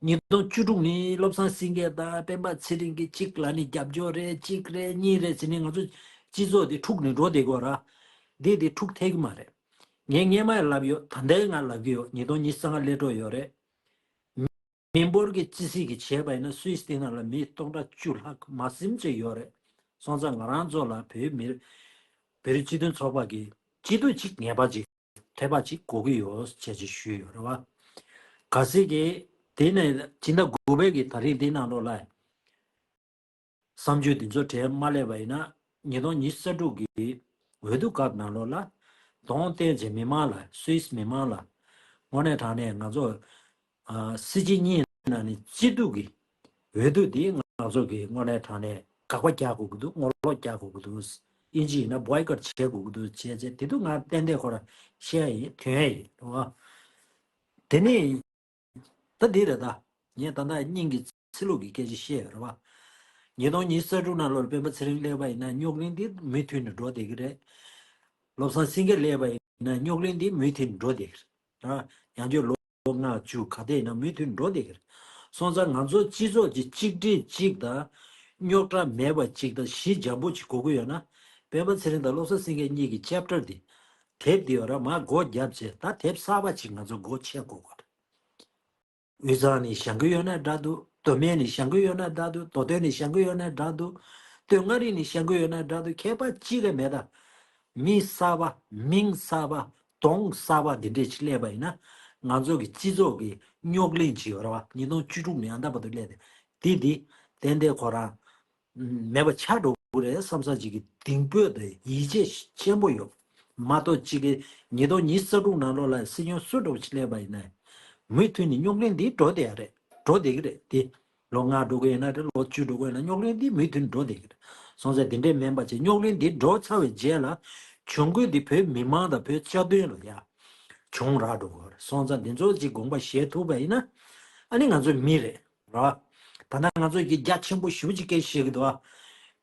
ཉིས་སྟོང་བཅུ་དྲུག་ནས་བློ་བཟང་སེང་གེ་དང་སྤེན་པ་ཚེ་རིང་གིས་གཅིག་ལ་ནི་རྒྱབ་སྐྱོར་རེད་གཅིག་རེད་གཉིས་རེད་ཟེར་ནས་ང་ཚོ་སྤྱི་ཚོགས་འདི་འཁྲུག་ནས་འགྲོ་བསྡད་ཀྱི་ཡོད་རེད། འདི་འདི་འཁྲུག་ཐེག་གི་མ་རེད། ངས་སྔས་མ་ཡང་ལབ་ཡོད། ད་ལྟའི་ང་ལབ་ཀྱི་ཡོད། ཉིས་སྟོང་ཉི་ཤུ་རྩ་ལྔ་སླེབས་འགྲོ་ཡོད་རེད། མི་འབོར་གྱི་ཅི་སྲིད་ཀྱི་བྱས་པ་ཡིན་ན་སུད་སི་དེ་ནང་ལ་མི་སྟོང་ཕྲག་བཅུ་ལྷག་མ་ཟིན་ཅིག་ཡོད་རེད། སོང་ཙང་ང་རང་ཚོ་ལ་བོད་མིར་བོད་རིགས་སྤྱི་མཐུན་ཚོགས་པ་གིས་སྤྱི་འཐུས་གཅིག་ངེས་པར་ཅིག་ཐེ་བ་གཅིག་དགོས་ཀྱི་ཡོད་ཅེས་ཅིག་ཞུས་ཡོད་རེད་བ། གལ་སྲིད་ཀྱི་དེ་ནས་སྤྱི་ཟླ་དགུ་པའི་གི་ད་རིང་དེ་ནང་ལོགས་ལ་བསམ་ཚུལ་འདི་ཚོ་གྲས་མ་སླེབས་པ་ཡིན་ན་ཉིས་སྟོང་ཉི་ཤུ་རྩ་དྲུག་གི་འོས་བསྡུ་སྐབས་ནང་ལོགས་ལ་གདོང་བསྟན་བྱས་མི་མང་ལ་སུད་སི་མི་མང་ལ་དངོས་གནས་དྲང་གནས་ང་ཚོ་ཨ་སྲིད་སྤྱི་གཉིས་ནང་ནས་སྤྱི་འཐུས་ཀྱི་འོས་བསྡུ་འདི་ང་ཚོ་གི་དངོས་གནས་དྲང་གནས་དགག་པ་རྒྱག་དགོས་ཀྱི་འདུག་ངོ་ལོག་རྒྱག་དགོས་ཀྱི་འདུག་ཨིན་ཇི་ཡིན་ན་བྷོའི་ཀོཊ་བྱེད་དགོས་ཀྱི་འདུག་བྱས་བྱས་དེ་དུས་ང་ཏན་ཏན་ཁོ་རང་བཤད་ཡ་ཡིན་ཐོན་ཡ་ཡིན་རེད་བ། དེ་ནས་ད་འདི་རེད་ད། ངས་ད་ལྟ་སྙིང་གི་ཚིག་ལྷུག་གི་སྐད་ཆ་བཤད་ཡོད་རེད་བ། ཉིས་སྟོང་ཉི་ཤུ་རྩ་དྲུག་ནང་ལོགས་སྤེན་པ་ཚེ་རིང་སླེབས་པ་ཡིན་ན་རྙོག་གླེང་འདི་མུ་མཐུད་ནས་འགྲོ་བསྡད་ཀྱི་རེད། བློ་བཟང་སེང་གེ་སླེབས་པ་ཡིན་ན་རྙོག་གླེང་འདི་མུ་མཐུད་ནས་འགྲོ་བསྡད་ཀྱི་རེད། ཡང་བསྐྱར་ལོ་ལྔ་བཅུ་ག་དེ་ཡིན་ན་མུ་མཐུད་འགྲོ་བསྡད་ཀྱི་རེད། སོང་ཙང་ང་ཚོ་སྤྱི་ཚོགས་ཀྱི་གཅིག་སྒྲིལ་གཅིག་དང་། རྙོག་དྲ་མེད་པ་གཅིག་དང་ཞི་འཇམ་པོ་གཅིག་དགོས་ཀྱི་ཡོད་ན། སྤེན་པ་ཚེ་རིང་དང་བློ་བཟང་སེང་གེ་གཉིས་ཀྱི་ཅེབ་ཊར་འདི། དེབ་འདི་ཡོད་ར་མར་སྒོ་བརྒྱབ་བྱས་ད་དེབ་གསར་པ་གཅིག་ང་ཚོ་སྒོ་ཕྱེ་དགོས་ཀྱི་རེད། དབུས་གཙང་ནས་བཞེངས་ཀྱི་ཡོད་ན་འདྲ་འདུག་མདོ་སྨད་ནས་བཞེངས་ཀྱི་ཡོད་ན་འདྲ་འདུག་མདོ་སྟོད་ནས་བཞེངས་ཀྱི་ཡོད་ན་འདྲ་འདུག་སྟོད་མངའ་རིས་ནས་བཞེངས་ཀྱི་ཡོད་ན་འདྲ་འདུག་ཁྱད་པར་ཅི་ག་མེད་ད། མི་གསར་པ་མིང་གསར་པ་གདོང་གསར་པ་འདི་འདྲས་ཅིག་སླེབས་པ་ཡིན་ན་ང་ཚོ་གི་སྤྱི་ཚོགས་ཀྱི་རྙོག་གླེང་ཅིག་ཡོད་རེད་བ། ཉིས་སྟོང་བཅུ་དྲུག་ནས་ཨ་ད་བར་དུ་སླེབས་ཏེ་འདི་འདི་ཏན་ཏན་ཁོ་རང་མེད་པ་ཆགས་འགྲོ་གི་རེད་བསམ་ས་ཅིག་གི་གདེང་སྤོབས་དང་ཡིད་ཆེས་ཆེན་པོ་ཡོད་མ་གཏོགས་ཅིག་གི་ཉིས་སྟོང་ཉི་ཤུ་རྩ་དྲུག་ནང་ལོགས་ལ་སྲིད་སྐྱོང་སུ་འདྲ་བོ་ཅིག་སླེབས་པ་ཡིན་ན་མུ་མཐུད་ནས་རྙོག་གླེང་འདི་འགྲོ་བསྡད་ཡ་རེད། འགྲོ་བསྡད་ཀྱི་རེད་དེ། ལོ་ལྔ་འགྲོ་གི་ཡོད་ན་རེད་ལོ་བཅུ་འགྲོ་གི་ཡོད་ན་རྙོག་གླེང་འདི་མུ་མཐུད་འགྲོ་བསྡད་ཀྱི་རེད། སོང་ཙང་འདི་འདྲས་མིན་པ་བྱས་རྙོག་གླེང་འདི་འགྲོ་ཚར་བའི་རྗེས་ལ་གྱོང་གུད་འདི་བོད་མི་མང་དང་བོད་རྩ་དོན་ལ་ཡ་གྱོང་རག་འགྲོ་གི་རེད། སོང་ཙང་འདི་ཚོ་ཅིག་དགོངས་པ་བཞེས་ཐུབ་པ་ཡིན་ན་ཨ་ནི་ང་ཚོ་མི་རེད་ར། ད་ལྟ་ང་ཚོ་གི་རྒྱ་ཆེན་པོ་ཞེ་པོ་ཅིག་སྐད་བཤད་གི་འདུག་ཨ།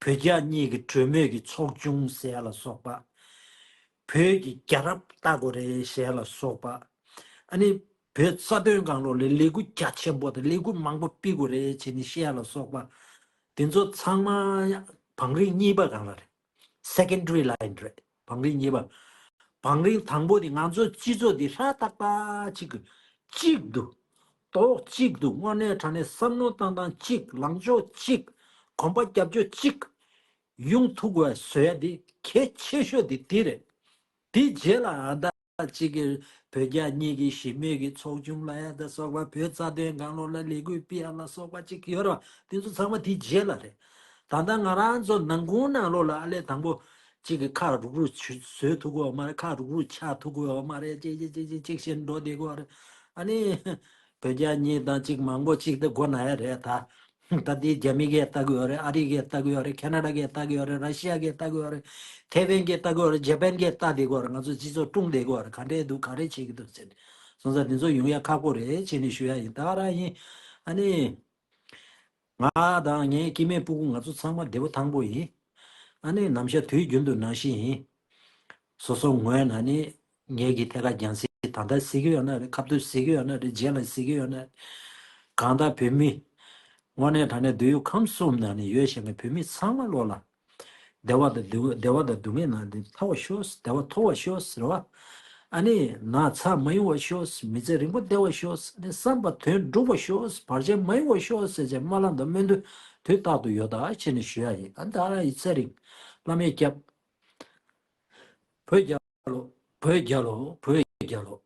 བོད་རྒྱ་གཉིས་ཀྱི་གྲོས་མོལ་གྱི་ཚོགས་ཆུང་ཟེར་ཡ་ལ་སོགས་པ། བོད་ཀྱི་རྒྱལ་རབས་ལྟ་དགོས་རེད་ཞེས་ལ་སོགས་པ། ཨ་ནི་བོད་རྩ་དོན་སྒང་ལོགས་ལ་ལས་འགུལ་རྒྱ་ཆེན་པོ་དང་ལས་འགུལ་མང་པོ་སྤེལ་དགོས་རེད་བྱས་ནས་བཤད་ཡ་ལ་སོགས་པ། དེ་ཚོ་ཚང་མ་ཡང་བང་རིམ་གཉིས་པ་སྒང་ལ་རེད། Secondary line རེད་བང་རིམ་གཉིས་པ། བང་རིམ་དང་པོ་དེ་ང་ཚོ་སྤྱི་ཚོགས་འདི་ཧྲ་ཏག་ཏག་ཅིག་གཅིག་ཏུ། རྡོག་གཅིག་ཏུ་དངོས་གནས་དྲང་གནས་བསམ་བློ་བཏང་སྟངས་གཅིག་ལངས་ཕྱོགས་གཅིག་གོམ་པ་རྒྱབ་ཕྱོགས་གཅིག་ཡོང་ཐུབ་དགོས་བཟོ་ཡ་དེ་གལ་ཆེ་ཤོས་དེ་དེ་རེད། དེ་རྗེས་ལ་ཨ་ད་གཅིག་གི་བོད་རྒྱ་གཉིས་ཀྱི་ཞི་མོལ་གྱི་ཚོགས་ཆུང་ལ་ཡ་ད་སོགས་པ་བོད་རྩ་དོན་སྒང་ལོགས་ལ་ལས་འགུལ་སྤེལ་ཡ་ལ་སོགས་པ་གཅིག་ཡོད་རེད་བ། དེ་ཚོ་ཚང་མ་དེ་རྗེས་ལ་རེད། ད་ལྟ་ང་རང་ཚོ་ནང་ཁུལ་ནང་ལོགས་ལ་ཨ་ལས་དང་པོ་གཅིག་གི་ཁ་རུག་རུག་བཟོས་ཐུབ་ཀྱི་ཡོད་མ་རེད། ཁ་རུག་རུག་ཆགས་ཐུབ་ཀྱི་ཡོད་མ་རེད། ཅིག་ཅིག་ཅིག་ཅིག་ཅིག་བྱས་འགྲོ་བསྡད་ཀྱི་ཡོད་རེད། ཨ་ནི་བོད་རྒྱ་གཉིས་དང་གཅིག་མང་པོ་གཅིག་དེ་མགོ་ན་ཡ་རེད་ད། ད་དེ་རྒྱ་མི་གིས་ལྟ་གི་ཡོད་རེད། ཨ་རི་གིས་ལྟ་གི་ཡོད་རེད། ཁེ་ན་ཌ་གིས་ལྟ་གི་ཡོད་རེད། ར་ཤི་ཡ་གིས་ལྟ་གི་ཡོད་རེད། ཐེ་ཝན་གིས་ལྟ་གི་ཡོད་རེད། ཇ་པན་གིས་ལྟ་བསྡད་ཀྱི་ཡོད་རེད། ང་ཚོ་སྤྱི་ཚོགས་སྲུང་བསྡད་ཀྱི་ཡོད་རེད། ག་འདྲས་འདུག་ག་རེ་བྱེད་ཀྱི་འདུག་ཟེར་ནས། སོང་ཙང་དེ་ཚོ་ཡོང་ཡ་ཁག་པོ་རེད་བྱས་ནས་ཞུ་ཡ་ཡིན། ད་ག་རང་ཡིན། ཨ་ནི། ང་དང་ངའི་སྐྱེ་དམན་སྤུ་གུ་ང་ཚོ་ཚང་མ་བདེ་པོ་ཐང་པོ་ཡིན། ཨ་ནི་ནམ་ཞག་དུས་རྒྱུན་དུ་ནང་བཞིན་ཡིན། སོ་སོ་ངོས་ནས་ནི་ངེད་ཀྱི་ཐད་ཀར་རྒྱང་སྲིང་ད་ལྟ་གཟིགས་ཀྱི་ཡོད་ན་རེད། ཁ་ཐུག་གཟིགས་ཀྱི་ཡོད་ན་རེད། རྗེས་ལ་གཟིགས་ཀྱི་ཡོད་ན་རེད། གང་ལྟར་བོད་མི་དངོས་གནས་དྲང་གནས་འདི་ཡུལ་ཁམས་གསུམ་ནང་ནས་ཡོད་བཞིན་པའི་བོད་མི་ཚང་མ་ལོག་ལ་བདེ་བ་དང་སྡུག་བདེ་བ་དང་སྡུག་བསྔལ་ནང་འདི་ཐར་བ་ཤོག་བདེ་བ་ཐོབ་པ་ཤོག་ཟེར་བ། ཨ་ནི་ན་ཚ་མ་ཡོང་བ་ཤོག་མི་ཚེ་རིང་པོ་བདེ་བ་ཤོག་ཨ་ནི་བསམ་པ་དོན་འགྲུབ་པ་ཤོག་བར་ཆད་མ་ཡོང་བ་ཤོག་ཟེར་བྱས་སྨོན་ལམ་དང་སྨོན་འདུན་དུས་རྟག་ཏུ་ཡོད་ད་བྱས་ནས་ཞུ་ཡ་ཡིན། ཨ་ནི་ད་རང་ཡིག་ཚད་རིང་བླ་མའི་སྐྱབས། བོད་རྒྱལ་ལོ། བོད་རྒྱལ་ལོ། བོད་རྒྱལ་ལོ།